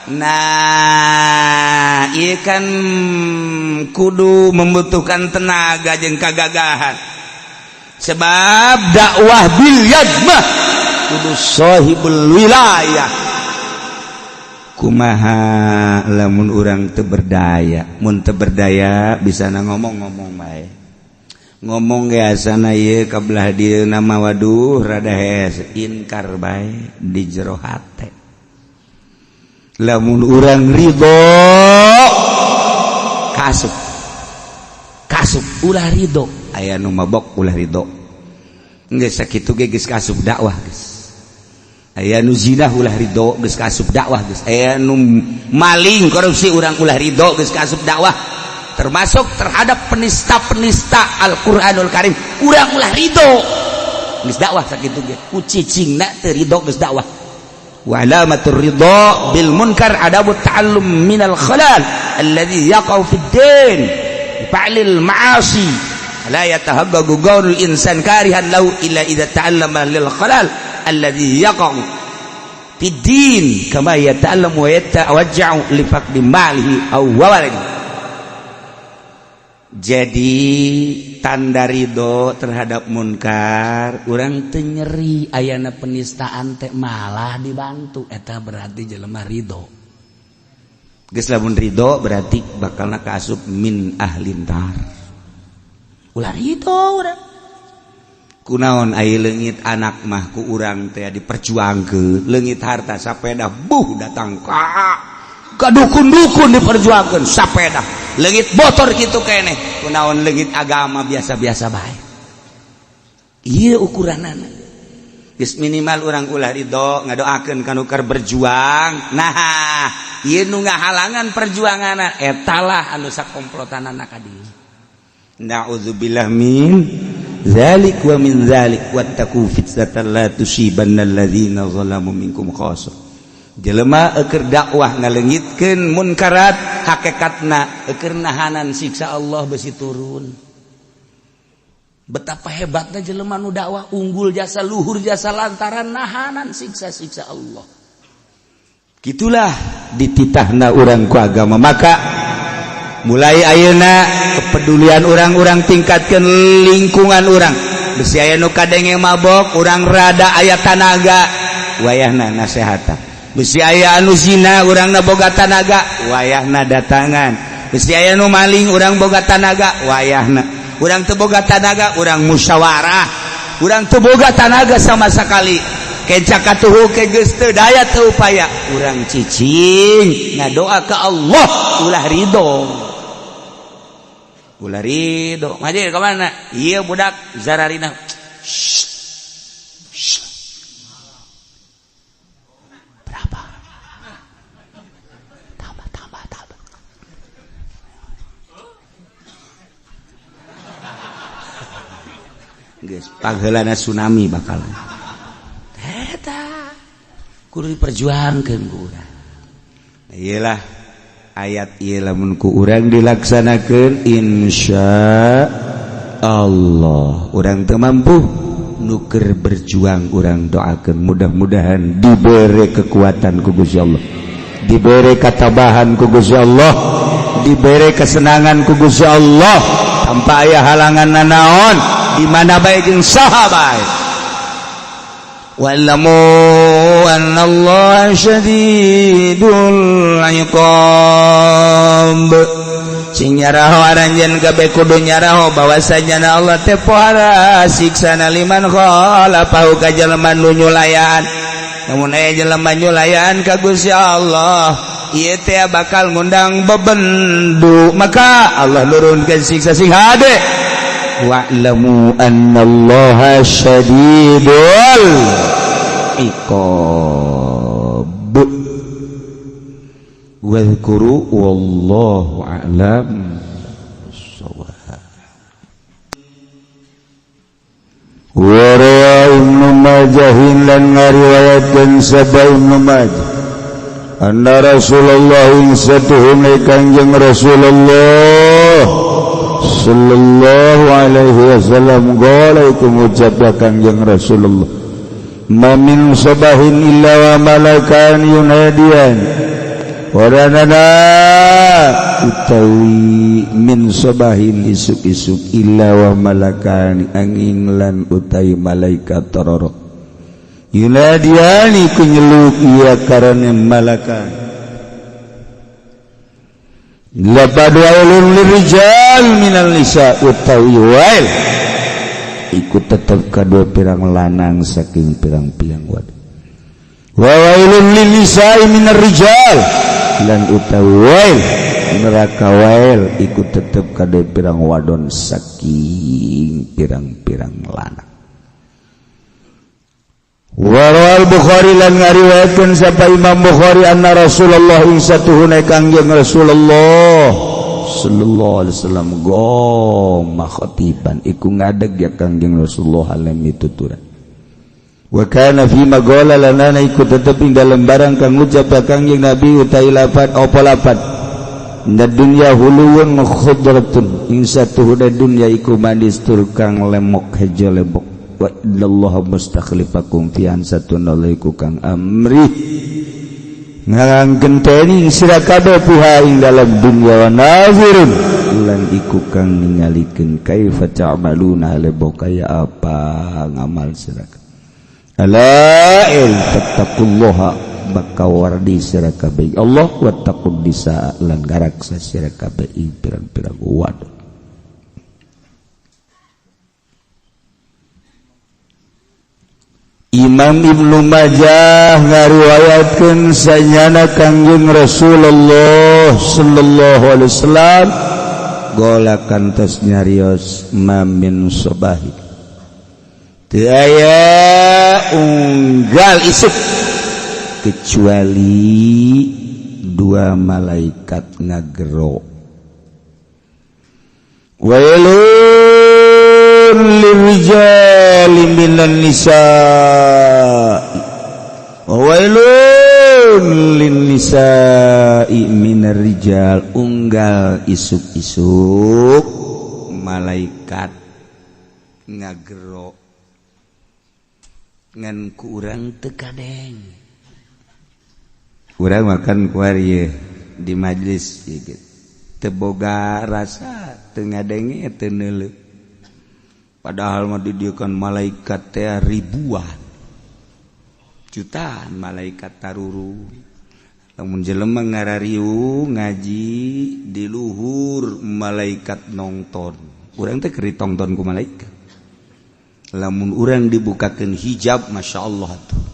Nah, iya kan kudu membutuhkan tenaga jeung kagagahan, sebab dakwah bil yad mah kudu sahibul wilayah. Kumaha lamun urang teu berdaya? Mun teu berdaya, bisa na ngomong-ngomong bae, ngomong ge asana ieu ka belah dieu nama. Waduh, rada hes, inkar bae di jero hate. Lamun urang ridho, kasup, kasup. Ulah ridho aya nu mabok, ulah ridho. Geus sakitu ge geus kasup dakwah geus. Aya nu zina, ulah ridho, geus kasup dakwah geus. Aya nu maling, korupsi, urang ulah ridho, geus kasup dakwah. Termasuk terhadap penista-penista Al-Qur'anul Karim, urang ulah ridho, geus dakwah sakitu ge. Ku cicingna teu ridho, geus dakwah. Wa alamatur ridha bil munkar adamu ta'allum minal khalal alladhi yaqau fid din fa'lil ma'asi. La yatahaggagu qaulul insan karihan lahu illa idza ta'allama lil khalal alladhi yaqau fid din kama yata'allamu wa yatawajja'u li faqdi malihi aw waladihi. Jadi tanda ridho terhadap munkar, urang teu nyeri ayana penistaan teh, malah dibantu, eta berarti jelema ridho. Geus, lamun ridho berarti bakalna kaasup min ahlin nar. Ulah ridho urang. Kunaon aya leungit anak mah ku urang teh diperjuangkeun, leungit harta sapeda, buh, datang ka dukun-dukun diperjuangkeun sapeda, leungit motor gitu keneh. Kunaon leungit agama biasa-biasa bae? Ieu ukuranana geus. Minimal urang ulah ridho, ngadoakeun ka nu keur berjuang. Nah, ieu nu ngahalangan perjuanganna etalah anu sakomplotanana ka dieu. Na'udzubillah min. Zalik wa min zalik wattaqu fitnatan la tusibanna alladzina zalamu minkum khassa. Jelema eker dakwah ngaleungitkeun munkarat, hakikatna eker nahanan siksa Allah besi turun. Betapa hebatnya jelema nu dakwah, unggul jasa luhur jasa lantaran nahanan siksa-siksa Allah. Gitulah dititahna urang ku agama. Maka mulai ayeuna kepedulian orang-orang tingkatkan lingkungan orang. Besi aya nu kadenge mabok, urang rada aya tanaga, wayahna nasehatan. Besi aya anu zina, urang na boga tanaga, wayahna datangan. Besi aya nu maling, urang boga tanaga, wayahna. Urang teu boga tanaga, urang musyawarah. Urang teu boga tanaga sama sekali, kenca katuhu ke geus teu daya teu upaya, urang cicing ngadoa ka Allah. Ulah ridho, ulah ridho. Ngaji ke mana? Iya, budak zararina. Shh. Shh. Berapa? Tambah, tambah, tambah. Geus pangheulana tsunami bakalan. Eta kudu diperjuangkeun ku urang. Iyalah, ayat ieu lamun ku urang dilaksanakeun, insya Allah urang teu mampu, nu keur berjuang urang doakeun mudah-mudahan diberi kekuatan ku Gusti Allah, diberi katabahan ku Gusti Allah, diberi kesenangan ku Gusti Allah tanpa aya halangan nanaon, di mana bae jeung saha bae. Wa'lamu anna Allah syadidul iqab. Sing nyaraho aranjeun kabeh kudu nyaraho bahwasanya Allah teh pohara siksana liman khalafahu ka jelema nu nyulayaan. Namun aya jelema nyulayaan ka Gusti Allah, ieu teh bakal ngundang bebendu, maka Allah nurunkeun siksa sing hade. Wa'lamu anna Allah syadidul iqab. Wadhkuru wallahu a'lam bissawab. Wa rawa Ibnu Majah lan ngariwayatkeun sapa Ibnu Majah anna Rasulullah satuhune Kanjeng Rasulullah sallallahu alaihi wasallam qala, iku ngucap Kanjeng Rasulullah, ma min sabahin illa wa malakan yunadian. Waranana utawi min sabahin isuk-isuk illa wa malakan angin lan utai malaikat tororok yunadiani ku nyeluk iya karena malakan. Lapad wailun lirijal minal nisa, utawi wail iku tetep kadua pirang lanang saking pirang-pirang wadon. Wa wailun lin nisa'i minar rijal, lan utawi wail neraka wail iku tetep kadua pirang wadon saking pirang-pirang lanang. Warawal Bukhari lan ngariwayatkeun sapa Imam Bukhari anna Rasulullah ing satuhune Kangjeng Rasulullah sallallahu alaihi wasallam goma khatiban iku ngadeg ya Kangjeng Rasulullah alam tuturan. Wa kana fi magola lanana iku tetep ing dalem barang kang ngucap ya Kangjeng Nabi utai lafat apa lafat Inna dunya huluwun khudratun, ing satuhune dunya iku manis tur kang lemok hejo lemok. Wa innallaha mustakhlifakum fi satuna iku kang amri ngarang genteni sira kabeh fiha ing dalam dunya wa nazirun lan iku kang ningalikeun kaifa ta'maluna lebo kaya apa ngamal sira. Ala il fattaqullaha, maka wardi sira kabeh Allah, wattaqun nisa lan garaksa sira kabeh ing pirang-pirang wadon. Imam Ibnu Majah ngariwayatkeun sanyana Kangjeng Rasulullah sallallahu alaihi wasallam gola kantos nyarios mamin sobahi teu aya unggal isuk kecuali dua malaikat ngagero. Wailun Lirrijali minan nisa wa wailun lin nisa'i minar rijal. Unggal isuk-isuk malaikat ngagero ngan ku urang teu kadeng. Urang makan kuari di majlis gitu, teu boga rasa, teu ngadenge, teu neuleuh, padahal mah di dieu kan malaikat teh ribuan jutaan malaikat taruru. Lamun jelema ngarariung ngaji di luhur, malaikat nongton. Urang teh keur ditongton ku malaikat. Lamun urang dibukakeun hijab, Masya Allah tuh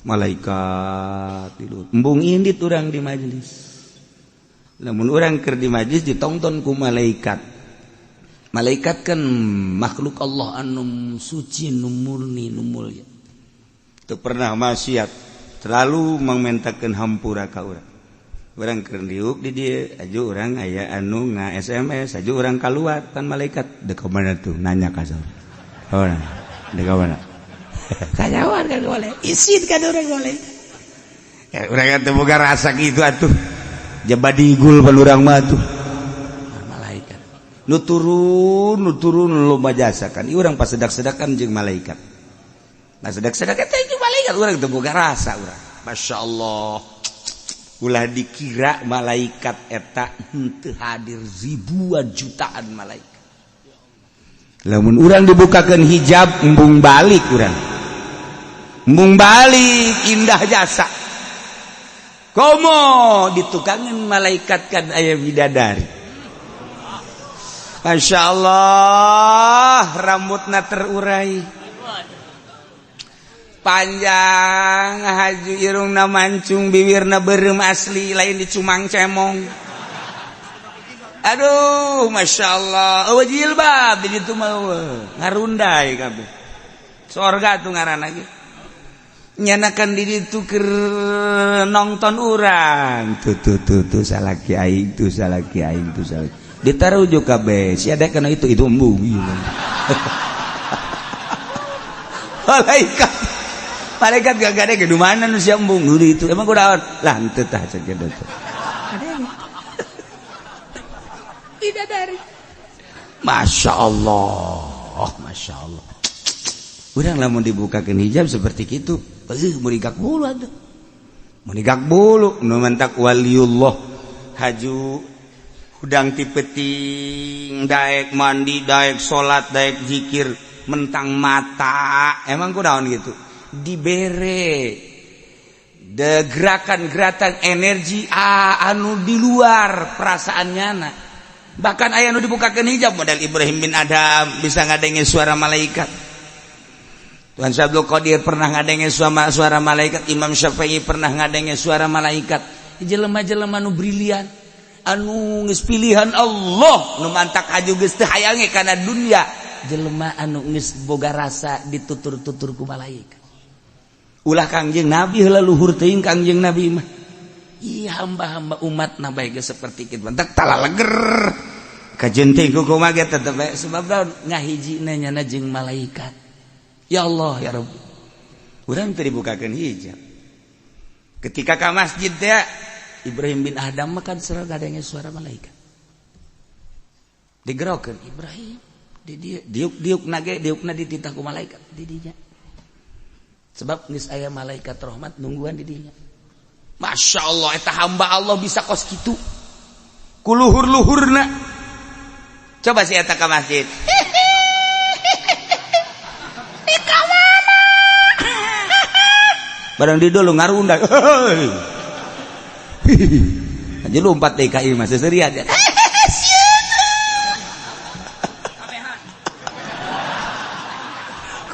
malaikat di luhur. Embung indit urang di majelis. Lamun urang keur di majelis ditongton ku malaikat. Malaikat kan makhluk Allah anu suci, nu murni, nu mulia, teu pernah maksiat, selalu mangmentakeun hampura ka urang. Urang keur diuk di dieu aju urang aya anu nga SMS, aju urang kaluar kan malaikat dek mana tuh, nanya ka saur. Oh, dek mana kanyawan kan boleh isin kan urang boleh ya, urang teu boga rasa kitu atuh, jaba digul pan urang mah tuh. Malaikat nu turun, nu turun loba jasa kan. Ieu urang pas sedak-sedakan jeung malaikat. Nah, sedak-sedak eta jeung malaikat urang teu boga rasa urang. Masya Allah, ulah dikira malaikat eta henteu hadir, ribuan jutaan malaikat. Lamun urang dibukakeun hijab, embung balik urang, embung balik. Indah jasa komo ditukangan malaikat kan aya bidadari. Masya Allah, rambutna terurai panjang, haju irungna mancung, bibirna beureum asli, lain dicumang cemong. Aduh, Masya Allah, eueuh jilbab di ditu mah eueuh ngarundai kabeh. Sorga tuh ngaranna ge. Nyanakan di ditu keur nongton urang tuh tuh tuh tuh, salaki aing tuh, salaki aing tuh, salaki ditaruh kabeh si ada kana itu embung ieu. Malaikat, malaikat gak ada ke mana nu sia embung nu itu emang kunaon lah, henteu tah cek kitu teh. Bidadari. Masya Allah, Masya Allah. Urang lamun dibukakeun hijab seperti itu, eueuh murigak bulu atuh. Murigak bulu nu mentak waliullah haju hudang ti peuting, daek mandi, daek salat, daek zikir, mentang mata. Emang kunaon gitu? Dibere de gerakan-gerakan energi anu di luar perasaannya na. Bahkan aya nu dibukakeun hijab model Ibrahim bin Adam bisa ngadenge suara malaikat. Tuhan Syekh Abdul Qadir pernah ngadenge suara malaikat, Imam Syafi'i pernah ngadenge suara malaikat. Jelema-jelema nu brilian, anu geus pilihan Allah, nu mantak haju geus teu hayange kana dunia, jelema anu geus boga rasa ditutur-tutur ku malaikat. Ulah Kangjeng Nabi heula, luhur teuing Kangjeng Nabi mah. Ih, hamba-hamba umat na bae geus seperti kitu, mantak talaleger. Kajeun teh ku kumaha ge tetep bae, sebab naon ngahijina nyana jeung malaikat. Ya Allah ya Rabbi. Urang teu dibukakeun hijab. Ketika ka masjid teh Ibrahim bin Adam mah kan selalu ngadenge suara malaikat. Digerokeun Ibrahim di dieu, diuk-diuk nage diukna dititah ku malaikat di dinya. Sebab geus aya malaikat rahmat nungguan di dinya. Masya Allah, eta hamba Allah bisa kos kitu. Ku luhur-luhurna. Coba si eta ka masjid. Di ka mana? Barang di dulu ngarundak. Aja lompat DKI mah seserian.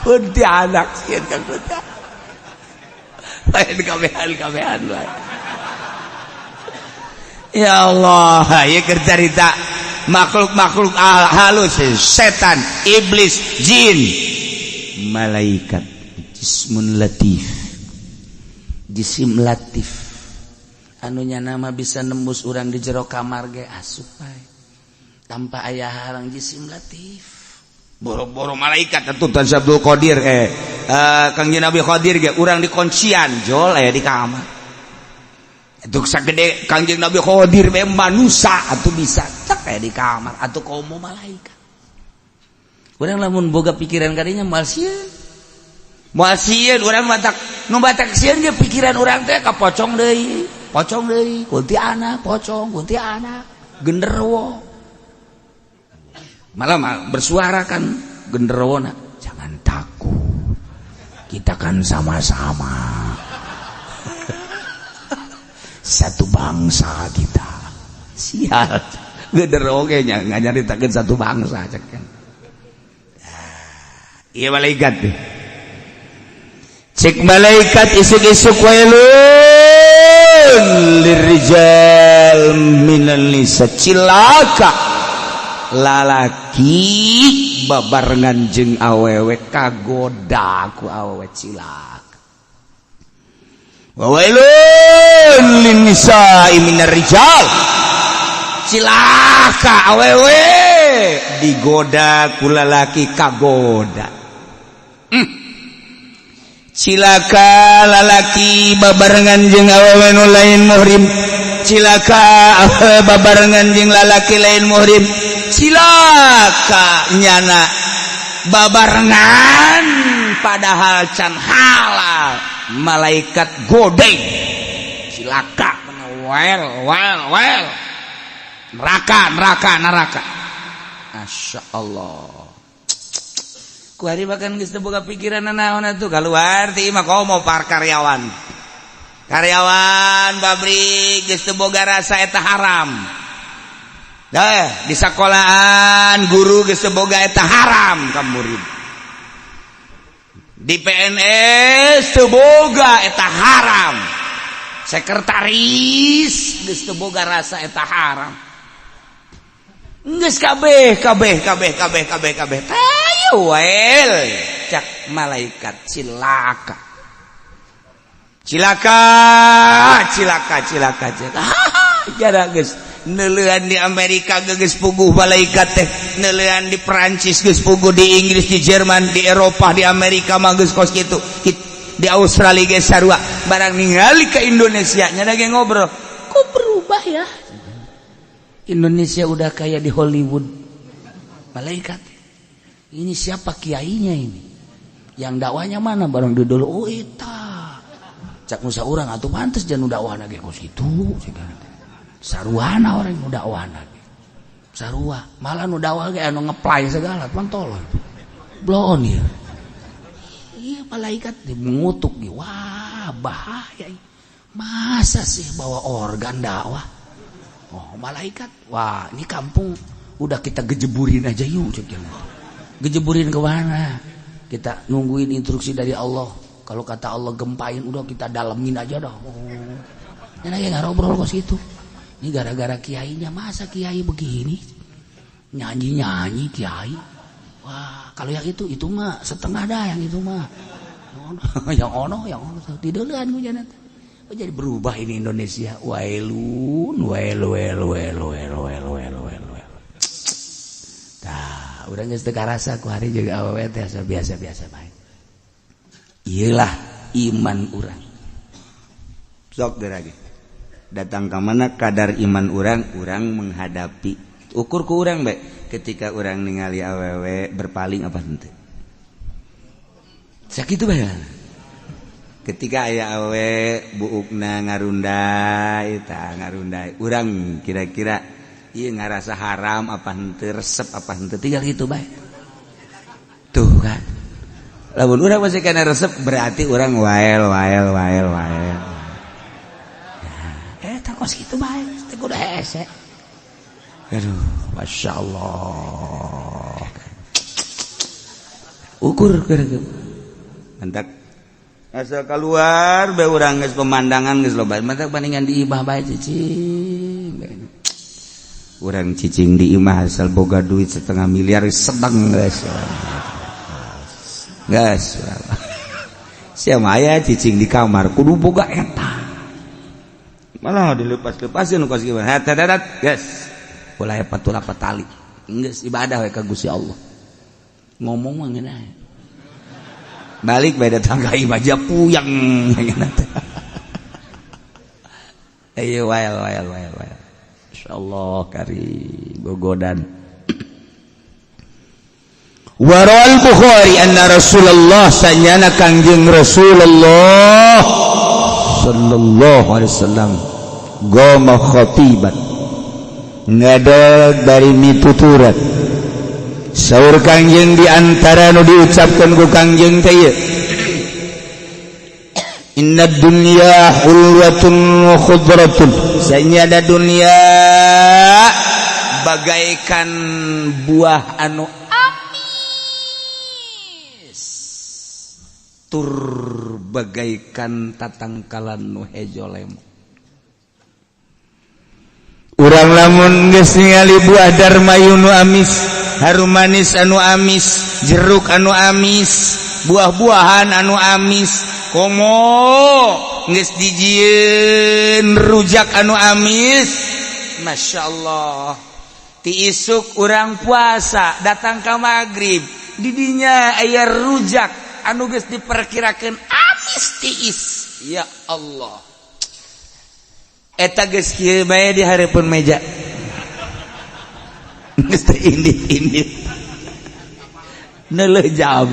Kuntilanak sieun ka kuntilanak. Lain kabehan kabehan wae. Ya Allah, ieu keur carita makhluk-makhluk halus, setan, iblis, jin, malaikat, jismun latif. Jisim latif. Anu nama bisa nembus urang di jero kamar ge asup bae. Tanpa aya halang, jisim latif. Boro-boro malaikat atuh Tan Abdul Qadir, Kangjeng Nabi Qadir ge urang dikuncian jol aya di kamar. Itu sagede Kangjeng Nabi Qadir be manusa atuh bisa cek aya di kamar, atuh komo malaikat. Urang lamun boga pikiran kadinya moal sieun. Moal sieun urang, matak nu batak sieun ge pikiran urang teh ka pocong deui, pocong deui, kuntianak, pocong, kuntianak, genderuwo. Malah bersuara kan genderuwo, "Jangan takut, kita kan sama-sama satu bangsa kita." Sial, genderuwo ge nya nganyaritakeun satu bangsa cek kan. Iya, malaikat deh. Cek malaikat isuk-isuk, wailun lirrijal minan nisa, cilaka lalaki babarengan jeung awewe kagoda ku awewe, cilaka. Wa wailun lin nisa'i minar rijal, cilaka awewe digoda ku lalaki, kagoda. Cilaka lalaki babarengan jeung awewe nu lain muhrim, cilaka awewe babarengan jeung lalaki lain muhrim, cilaka nyana babarengan padahal can halal, malaikat godeng, cilaka, well well well, neraka, neraka, neraka. Masya Allah, kuari bahkan geus teu boga pikiran naon atuh keluar ti imah, komo par karyawan, karyawan pabrik geus teu boga rasa eta haram. Dah, di sekolahan guru geus teu boga eta haram ka murid. Di PNS teu boga eta haram. Sekretaris geus teu boga rasa eta haram. Geus kabeh kabeh kabeh kabeh kabeh kabeh. Tayo wel cak malaikat, cilaka. Cilaka, cilaka, cilaka, cilaka. Jara geus neuleuan di Amerika geus puguh malaikat teh, neuleuan di Perancis geus puguh, di Inggris, di Jerman, di Eropa, di Amerika mah geus kos kitu. Di Australia geus sarua. Barang ningali ke Indonesia nya ge ngobrol, kok berubah ya? Indonesia udah kayak di Hollywood. Malaikat. Ini siapa kiainya ini? Yang dakwahnya mana? Barang dulu, oh eta. Cak musa urang atuh pantes jangan dakwahna ge kos kitu. Saruana orang nu dakwahna ge. Sarua, malah nu dakwah ge anu ngeplay segala, pan tolol. Bloon ya. Iya, malaikat mengutuk ge. Wah, bahaya. Masa sih bawa organ dakwah? Oh, malaikat. Wah, ini kampung udah kita gejeburin aja yuk. Gejeburin ke mana? Kita nungguin instruksi dari Allah. Kalau kata Allah gempain, udah kita dalemin aja dah. Oh. Ini lagi ngobrol kok situ. Ini gara-gara kiainya, masa kiai begini? Nyanyi-nyanyi kiai. Wah, kalau yang itu mah setengah dah yang itu mah. Yang ono, yang ono. Tidak lihat hujan. Oh, jadi berubah ini Indonesia. Wailun, wail, wail, wail, wail, wail, wail, wail, wail. Tah, urang geus teu karasa ku hari juga awewe teh biasa-biasa bae. Iyalah iman urang. Sok lagi. Datang ke mana kadar iman urang, urang menghadapi. Ukur ku urang bae ketika urang ningali awewe berpaling apa henteu. Sakitu bae. Ketika aya awe buukna ngarundai, tah ngarundai, urang kira-kira ieu ngarasa haram apa henteu, resep apa henteu, tinggal gitu bae. Tuh kan, lamun urang masih kana resep berarti urang wael wael wael wael. Nah, eh tak kos kitu bae teh kudu hese. Aduh, masya Allah, ukur kira-kira mantap. Asal keluar be urang geus pemandangan geus loba, mantap bandingan di imah bae cicing. Urang cicing di imah asal boga duit setengah miliar sedang, geus geus. Siapa aya cicing di kamar kudu boga eta, malah dilepas-lepasin kos kieu, geus ulah patula patali, geus ibadah we ka Gusti Allah. Ngomong mah ngeunah. Balik bae datang ka imah aja puyeng ngeunah teh. Ayo wael wael wael wael. Insyaallah kari gogodan. Warawal Bukhari anna Rasulullah, sanyana Kangjeng Rasulullah sallallahu alaihi wasallam, goma khatiban, ngadeg dari mituturan. Saur Kangjeng, di antara nu diucapkan ku Kangjeng teh ieu, "Inna dunya hulwatun wa khudratun." Sanyana dunia bagaikan buah anu amis tur bagaikan tatangkalan nu hejo lemo. Urang lamun geus ningali buah darmayu nu amis, harum manis anu amis, jeruk anu amis, buah-buahan anu amis, komo geus dijieun rujak anu amis, Masya Allah. Ti isuk urang puasa datang ke maghrib, didinya aya rujak anu geus diperkirakan amis tiis. Ya Allah, eta geus kieu bae di hareupeun meja, geus teu indit-indit, neuleuh jam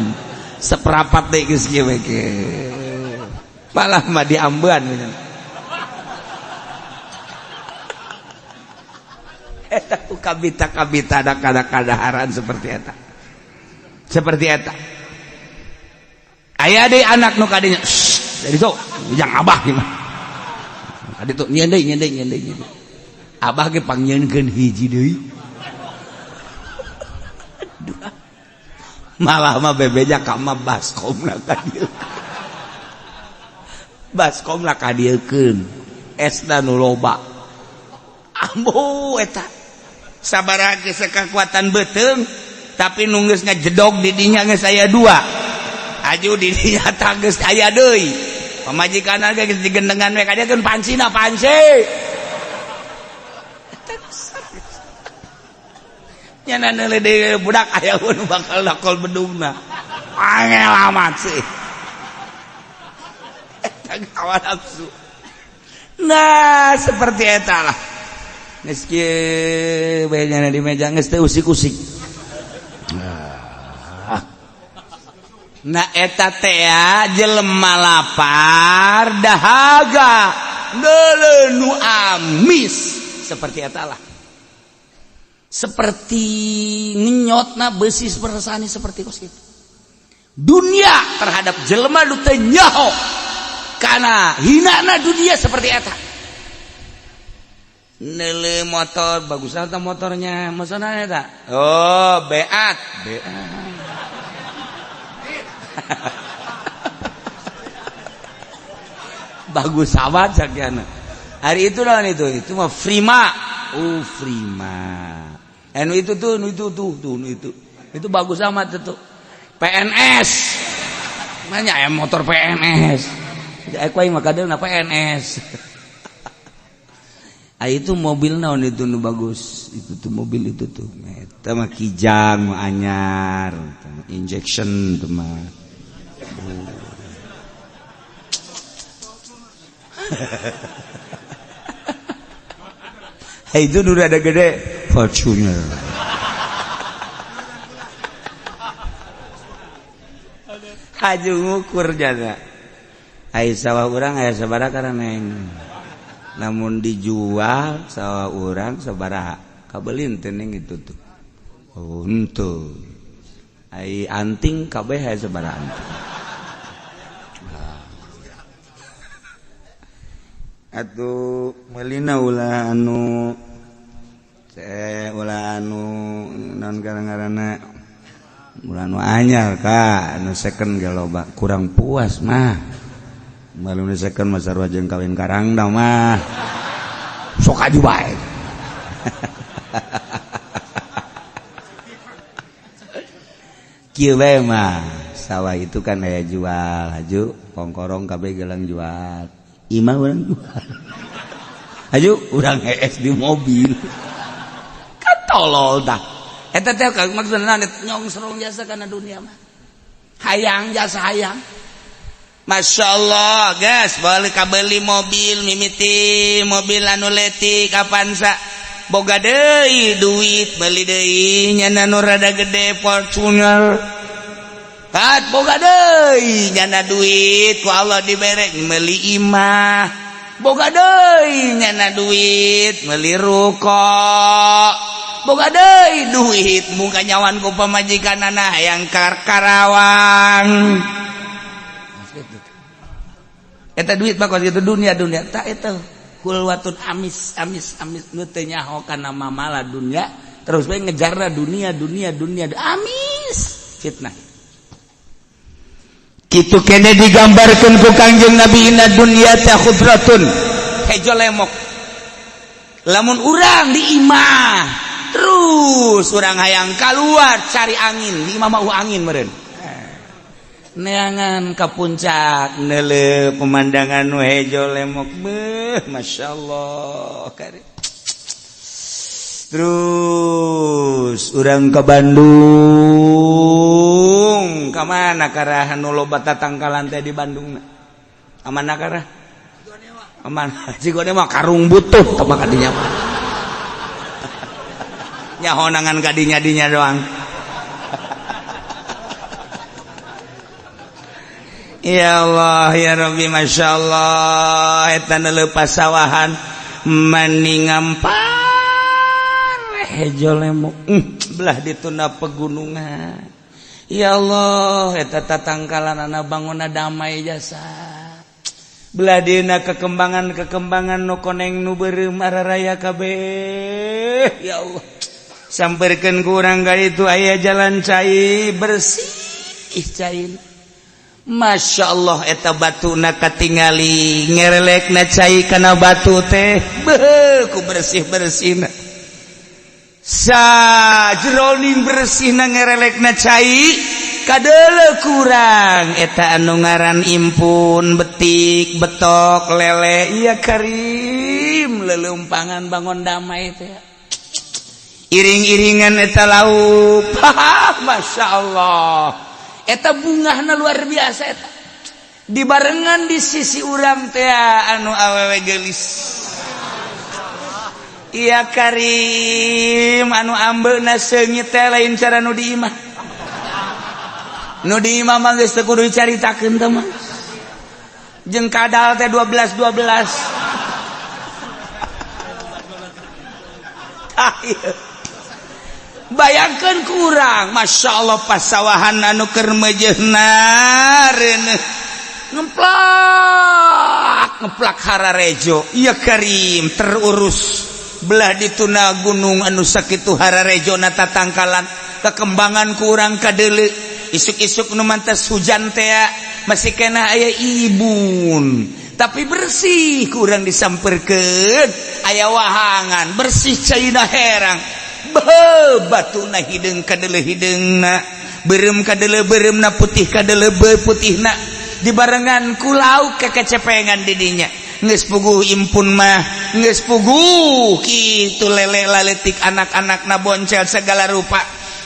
seperapat deui, geus kieu bae, malah mah diambean. Eta ku kabita-kabita ada kada-kadaharan seperti eta, seperti eta. Aya deui anak nu kadinya dari tuh yang abah gimana kadi tuh, nyeun deui, nyeun deui, nyeun deui, nyeun deui. Abah ge pangnyieunkeun hiji deui. Malah mah bebeja ka mah baskomna ka dieu, baskomna ka dieukeun, esna nu loba. Ambo, eta sabaraha geus kekuatan beuteung, tapi nu geus ngajedog di dinya geus aya dua, aju di dinya tah geus aya deui. Pamajikan ge geus digendengan we ka dieu pancina panci. Nyana neuleuh deui budak aya nu bakal dakol bedungna, angel amat sih eta hawa nafsu. Nah, seperti eta lah, geus kieu bae nyana di meja, geus teu usik-usik. Nah, eta teh jelema lapar dahaga neuleuh nu amis seperti eta lah, seperti ngenyotna besi sepersani, seperti kos itu dunia terhadap jelema nu teu nyaho kana hinana dunia seperti eta. Neuleuh motor bagus atau motornya maksudnya eta, oh, beat beat bagus amat sakiana hari itu lawan itu mah Prima. Oh, Prima. Anu itu tuh, nu itu tuh tuh, nu itu bagus amat itu PNS. Banyak ya motor PNS. Aku aing mah kadeulna PNS. Ah, itu mobil naon itu nu bagus itu tuh, mobil itu tuh, eta mah Kijang mah anyar, injection tuh mah. Hey, itu udah ada gede Fortuner. Haju ngukur jana. Ai sawah urang aya sabaraha karaneng? Namun dijual sawah urang sabaraha? Kabelin teh neng itu tuh. Oh, henteu. Ai anting kabeh aya sabaraha anting? Atuh meulina ulah anu ulah anu naon ngaranna, ulah anu anyar ka anu second ge loba, kurang puas mah. Malu nu second mah sarua jeung kawin karangda mah, sok aju bae. Kieu bae mah, sawah itu kan aya jual, haju kongkorong kabeh gelang jual, imah urang jual, haju urang hees di mobil kan tolol tah. Eta teh maksudna nyongsrong jasa kana dunia mah. Hayang jasa hayang. Masya Allah, guys, boleh kabeli mobil mimiti mobil anu letik Avanza. Boga deui duit beli deui nyana nu rada gede Fortuner. Kat boga deui nyana duit ku Allah dibere meuli imah. Boga deui nyana duit meuli ruko. Boga deui duit muka nyawan ku pamajikanana hayang ka Karawang. Eta duit bakal itu dunia dunia tak itu hulwatun amis amis amis nu teu nyaho kana mamala dunia terus bae ngejarna dunia dunia dunia amis fitnah. Kitu kene digambarkeun ku Kangjeng Nabi, inna dunya ta khudratun, hejo lemok. Lamun urang di imah terus urang hayang keluar cari angin, di imah mah angin meureun, neangan ka puncak neuleuh pemandangan nu hejo lemok, beuh, Masya Allah. Kari terus urang ke Bandung, ka mana karah nu loba tatangkalan teh di Bandung? Mana karah? Mana Cigonewa? Karung butuh teh mah kadinya mah nyaho nangan kadinya dinya doang. Ya Allah ya Rabbi, Masya Allah, eta lepas sawahan mani ngampar hejo lemok, belah dituna pegunungan. Ya Allah, eta tatangkalan bangunna damai jasa, belah dina kekembangan kekembangan nu koneng nu beureum raya kabeh. Ya Allah, samperkeun ku urang ka itu aya jalan cai bersih cai. Masya Allah, eta batu na katingali ngerelek na cai kana batu teh, beuh, ku bersih bersih sa jeroning bersih na ngerelek na cai kadele kurang eta anu ngaran impun betik betok lele. Iya karim, lelumpangan bangun damai teh iring-iringan eta lauk. Masya Allah, eta bungahna luar biasa. Eta dibarengan di sisi urang teh anu awewe gelis. Iya Karim, anu ambeuna seungit teh lain cara nu di imah. Nu di imah mah geus teu kudu dicaritakeun teh mah, jeung kadal teh 12 12. Ah, iya. Bayangkan kurang, Masya Allah, pasawahan anu keur meujeuhna ngeplak ngeplak hararejo. Iya Karim, terurus, belah dituna gunung anu sakitu hararejo na tatangkalan kekembangan kurang kadele. Isuk-isuk nu mantas hujan teh masih kena aya ibun tapi bersih, kurang disamperkeun aya wahangan bersih caina herang. Beuh, batuna hideung kadele hideungna, beureum kadele beureumna, putih kadele putihna, dibarengan ku lauk kekecepengan didinya. Geus puguh impun mah geus puguh kitu, lele laletik anak-anak na boncel segala rupa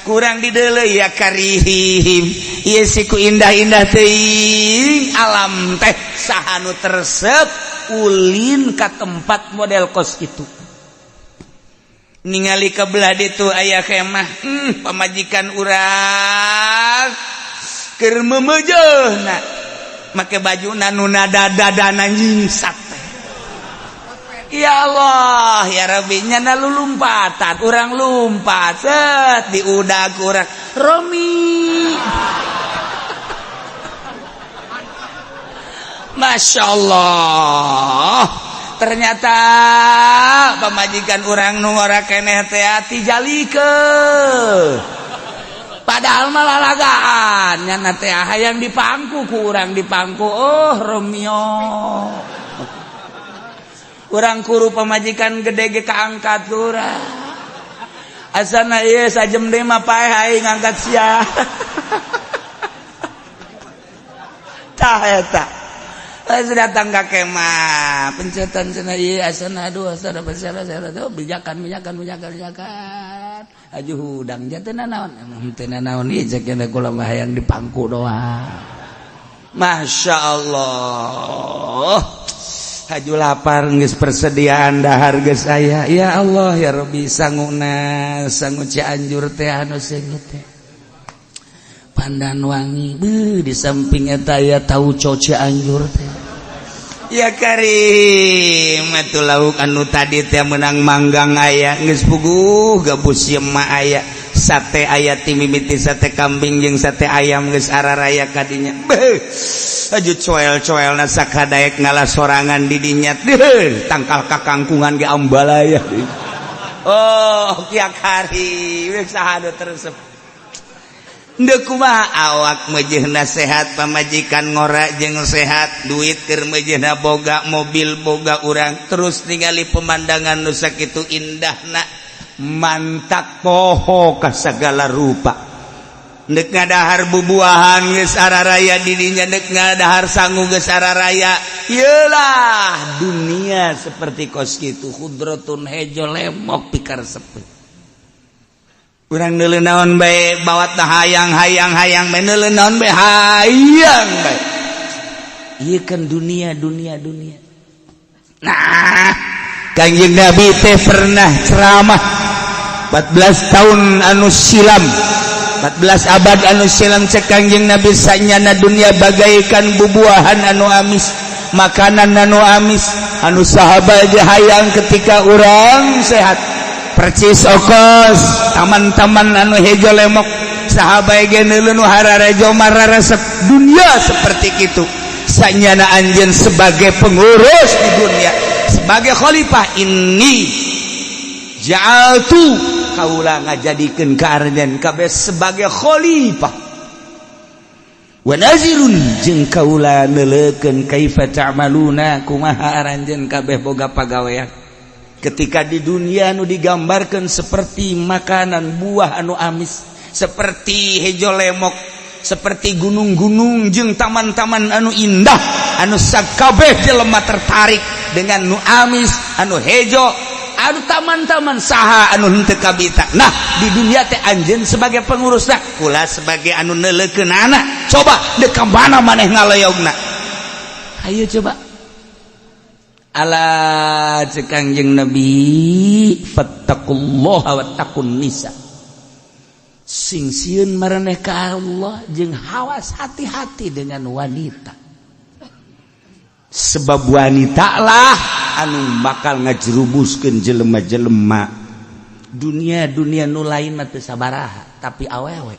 kurang didele. Ya Karim, ieu siku indah-indah teuing alam teh. Saha nu teu resep ulin ka tempat model kos itu? Ningali ke belah ditu aya kemah, pamajikan urang keur memeujeuhna make baju nu dada-dadana nyingsat teh. Ya Allah ya Rabbi, nyana lulumpatan urang lumpat set diudag urang Romi. Masya Allah, ternyata pamajikan urang nu ngora keneh teh tijalike, padahal malah lalagaan nyana teh hayang dipangku ku urang, dipangku. Oh Romeo, urang kuru pamajikan gede ge kaangkat urang asana ieu sajem deui mah paeh aing ngangkat sia. Tah eta geus datang ka kemah pencetan cenah ieu asana, aduh, asana besar besar tuh bijakan bijakan bijakan bijakan. Aju hudang ja teu naon, teu naon ieu cek kula mah, hayang dipangku doang. Masya Allah, haju lapar geus persediaan dahar geus aya. Ya Allah, ya Rabbi, sanguna sangu Cianjur teh anu seungit teh, pandan wangi. Beuh, di samping eta aya tauco Cianjur teh. Ya Karim atuh, lauk anu tadi teh menang manggang aya, geus puguh gabus mah aya, sate aya, ti mimiti sate kambing jeung sate ayam geus araraya kadinya. Beuh, aju coel-coelna sakadaek ngala sorangan di dinya. Deuh, tangkal kakangkungan ge ambalaya. Oh ya Karim, saha nu teresep? Ndek kumaha awak mejehna sehat, pamajikan ngora jeung sehat, duit keur mejehna boga, mobil boga urang, terus ningali pemandangan nu sakitu indahna, mantak poho ka sagala rupa. Ndek ngadahar bubuahan geus araraya di dinya, ndek ngadahar sangu geus araraya. Iyalah, dunia seperti kos kitu, khudratun hejo lemok pikaresepeun. Urang neuleuh naon bae bawat hayang, hayang, hayang bae, neuleuh naon bae hayang bae. Ieu kan dunia, dunia, dunia. Nah, Kangjeng Nabi teh pernah ceramah 14 tahun anu silam, 14 abad anu silam. Cek Kangjeng Nabi, sanyana dunia bagaikan bubuahan anu amis, makanan anu amis, anu sahabat hayang ketika urang sehat, percis okos taman-taman anu hejo lemok, sahabat ge nu hararejo mararesep. Dunia seperti itu. Sanyana anjeun sebagai pengurus di dunia, sebagai khalifah, ini ja'altu, kaula ngajadikeun ka aranjeun kabeh sebagai khalifah, wa nazirun, jeung kaula neuleukeun, kaifa ta'maluna, kumaha aranjeun kabeh boga pagawean ketika di dunia nu digambarkan seperti makanan buah anu amis, seperti hejo lemok, seperti gunung-gunung jeung taman-taman anu indah, anu sakabeh jelema tertarik dengan nu amis, anu hejo, anu taman-taman, saha anu henteu kabita? Nah, di dunia teh anjeun sebagai pengurus, nah kula sebagai anu neuleukeun anak. Coba deuk ka mana maneh ngaloyogna? Ayo coba. Ala, cek Kangjeng Nabi, fattaqullaha wattaqun nisa, sing sieun maraneh ka Allah jeung hawas hati-hati dengan wanita, sebab wanita lah anu bakal ngajerumuskeun jelema-jelema. Dunia dunia nu lain mah teu sabaraha, tapi awewe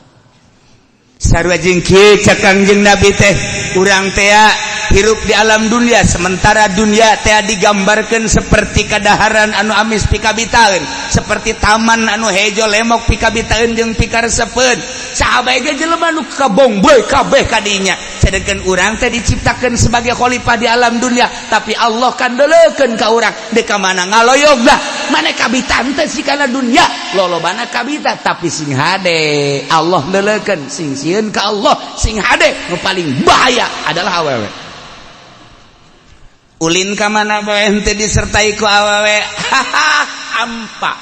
sarua jeung kieu. Cek Kangjeng Nabi teh, urang teh hirup di alam dunia, sementara dunia teh digambarkan seperti kadaharan anu amis pikabitaeun, seperti taman anu hejo lemok pikabitaeun jeung pikaresepeun, saha ge jelema nu kabongboy kabeh kadinya. Sedangkan urang teh diciptakan sebagai khalifah di alam dunia, tapi Allah kan deleukeun ka urang, deuk ka mana ngaloyog lah mana kabitan teh si kana dunia, lolobana kabita. Tapi sing hade, Allah deleukeun, sing sieun ka Allah, sing hade. Nu paling bahaya adalah awewe. Ulin ka mana bae henteu disertai ku awewe, haha, hampa.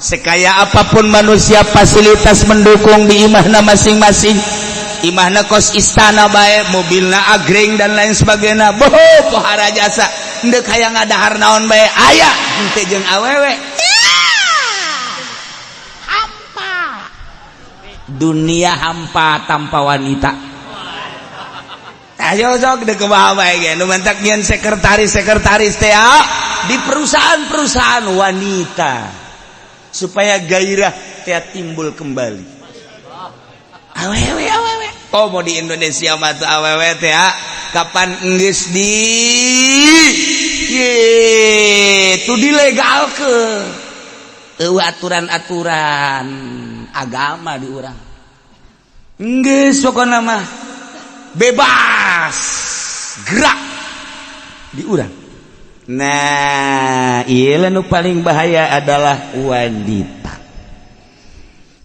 Sekaya apapun manusia, fasilitas mendukung di imahna masing-masing, imahna kos istana bae, mobilna agreng dan lain sebagainya, boho pohara jasa, ndek hayang ngadahar naon bae aya, henteu jeung awewe, hampa. Dunia hampa tanpa wanita. Ayo sok dek kumaha bae ge, nu mantak nyeun sekretaris sekretaris teh di perusahaan-perusahaan wanita supaya gairah teh timbul kembali. Awewe, awewe. Oh, mau di Indonesia mah tuh awewe teh kapan geus di itu dilegalkeun, eueuh aturan-aturan agama di urang, geus pokona mah bebas gerak di urang. Nah, iya, nu paling bahaya adalah wanita.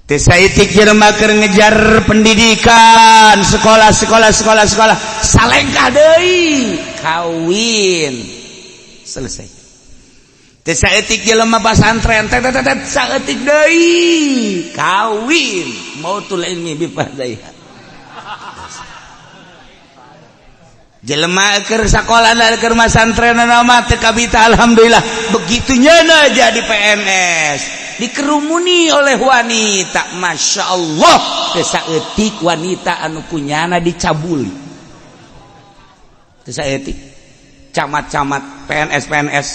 Teu saeutik jelema keur ngejar pendidikan, sekolah, sekolah, sekolah, sekolah, salengkah deui kawin, selesai. Teu saeutik jelema pasantren teh teh teh, saeutik deui kawin. Mautul ilmi bi fardaiha. Jelema keur sakola, keur masantren mah teu kabita, alhamdulillah. Begitu nyana jadi PNS, dikerumuni oleh wanita, masya Allah, teu saeutik wanita anu kunyana dicabuli. Teu saeutik camat-camat, PNS PNS,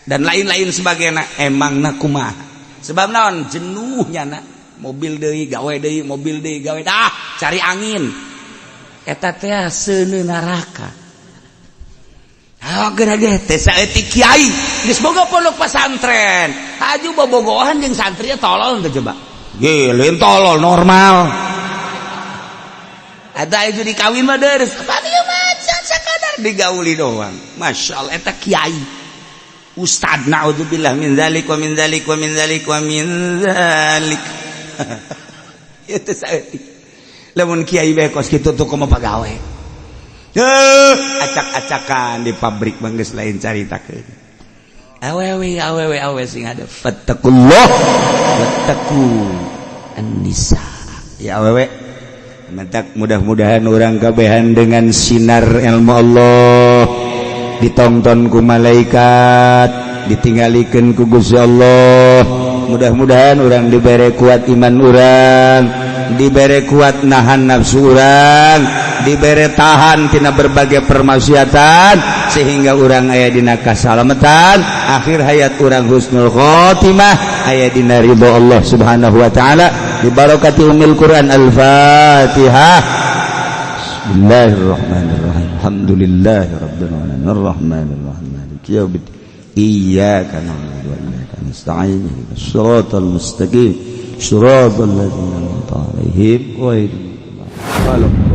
dan lain-lain sebagainya. Emang na kumaha? Sebab naon? Jenuh nyana, mobil deui gawe deui, mobil deui gawe, dah cari angin. Eta teh seuneu neraka. Ah, geura ge teh saeutik kiai geus boga pondok pesantren, aju bobogohan jeung santri, tolol teh coba. Ge lain tolol, normal. Ada itu dikawin mah deres apa dia mah, sakadar digauli doang. Masya Allah, eta kiai, ustad, naudzubillah min dzalik wa min dzalik wa min dzalik wa min dzalik. Itu saeutik. Lamun kiai bae kos kitu tuh, kumaha pagawe? Acak-acakan di pabrik mah geus lain caritakeun. Awewe, awewe, awewe sing ada, fattaqullah wattaqu an-nisa. Ya awewe, mentak mudah-mudahan orang kabehan dengan sinar ilmu Allah, ditonton ku malaikat, ditinggalikeun ku Gusti Allah. Mudah-mudahan orang diberi kuat iman, orang diberi kuat nahan nafsu, orang diberi tahan tina berbagai permaksiatan, sehingga orang aya dina kasalamatan akhir hayat, orang husnul khotimah, aya dina ridho Allah Subhanahu wa taala, dibarokati umil Quran. Al-Fatihah. Bismillahirrahmanirrahim. Alhamdulillahirabbil alamin, arrahmanirrahim, maliki yaumiddin, iyyaka na'budu wa iyyaka nasta'in, ihdinas siratal mustaqim, siratal ladzina an'amta 'alaihim, ghairil maghdubi.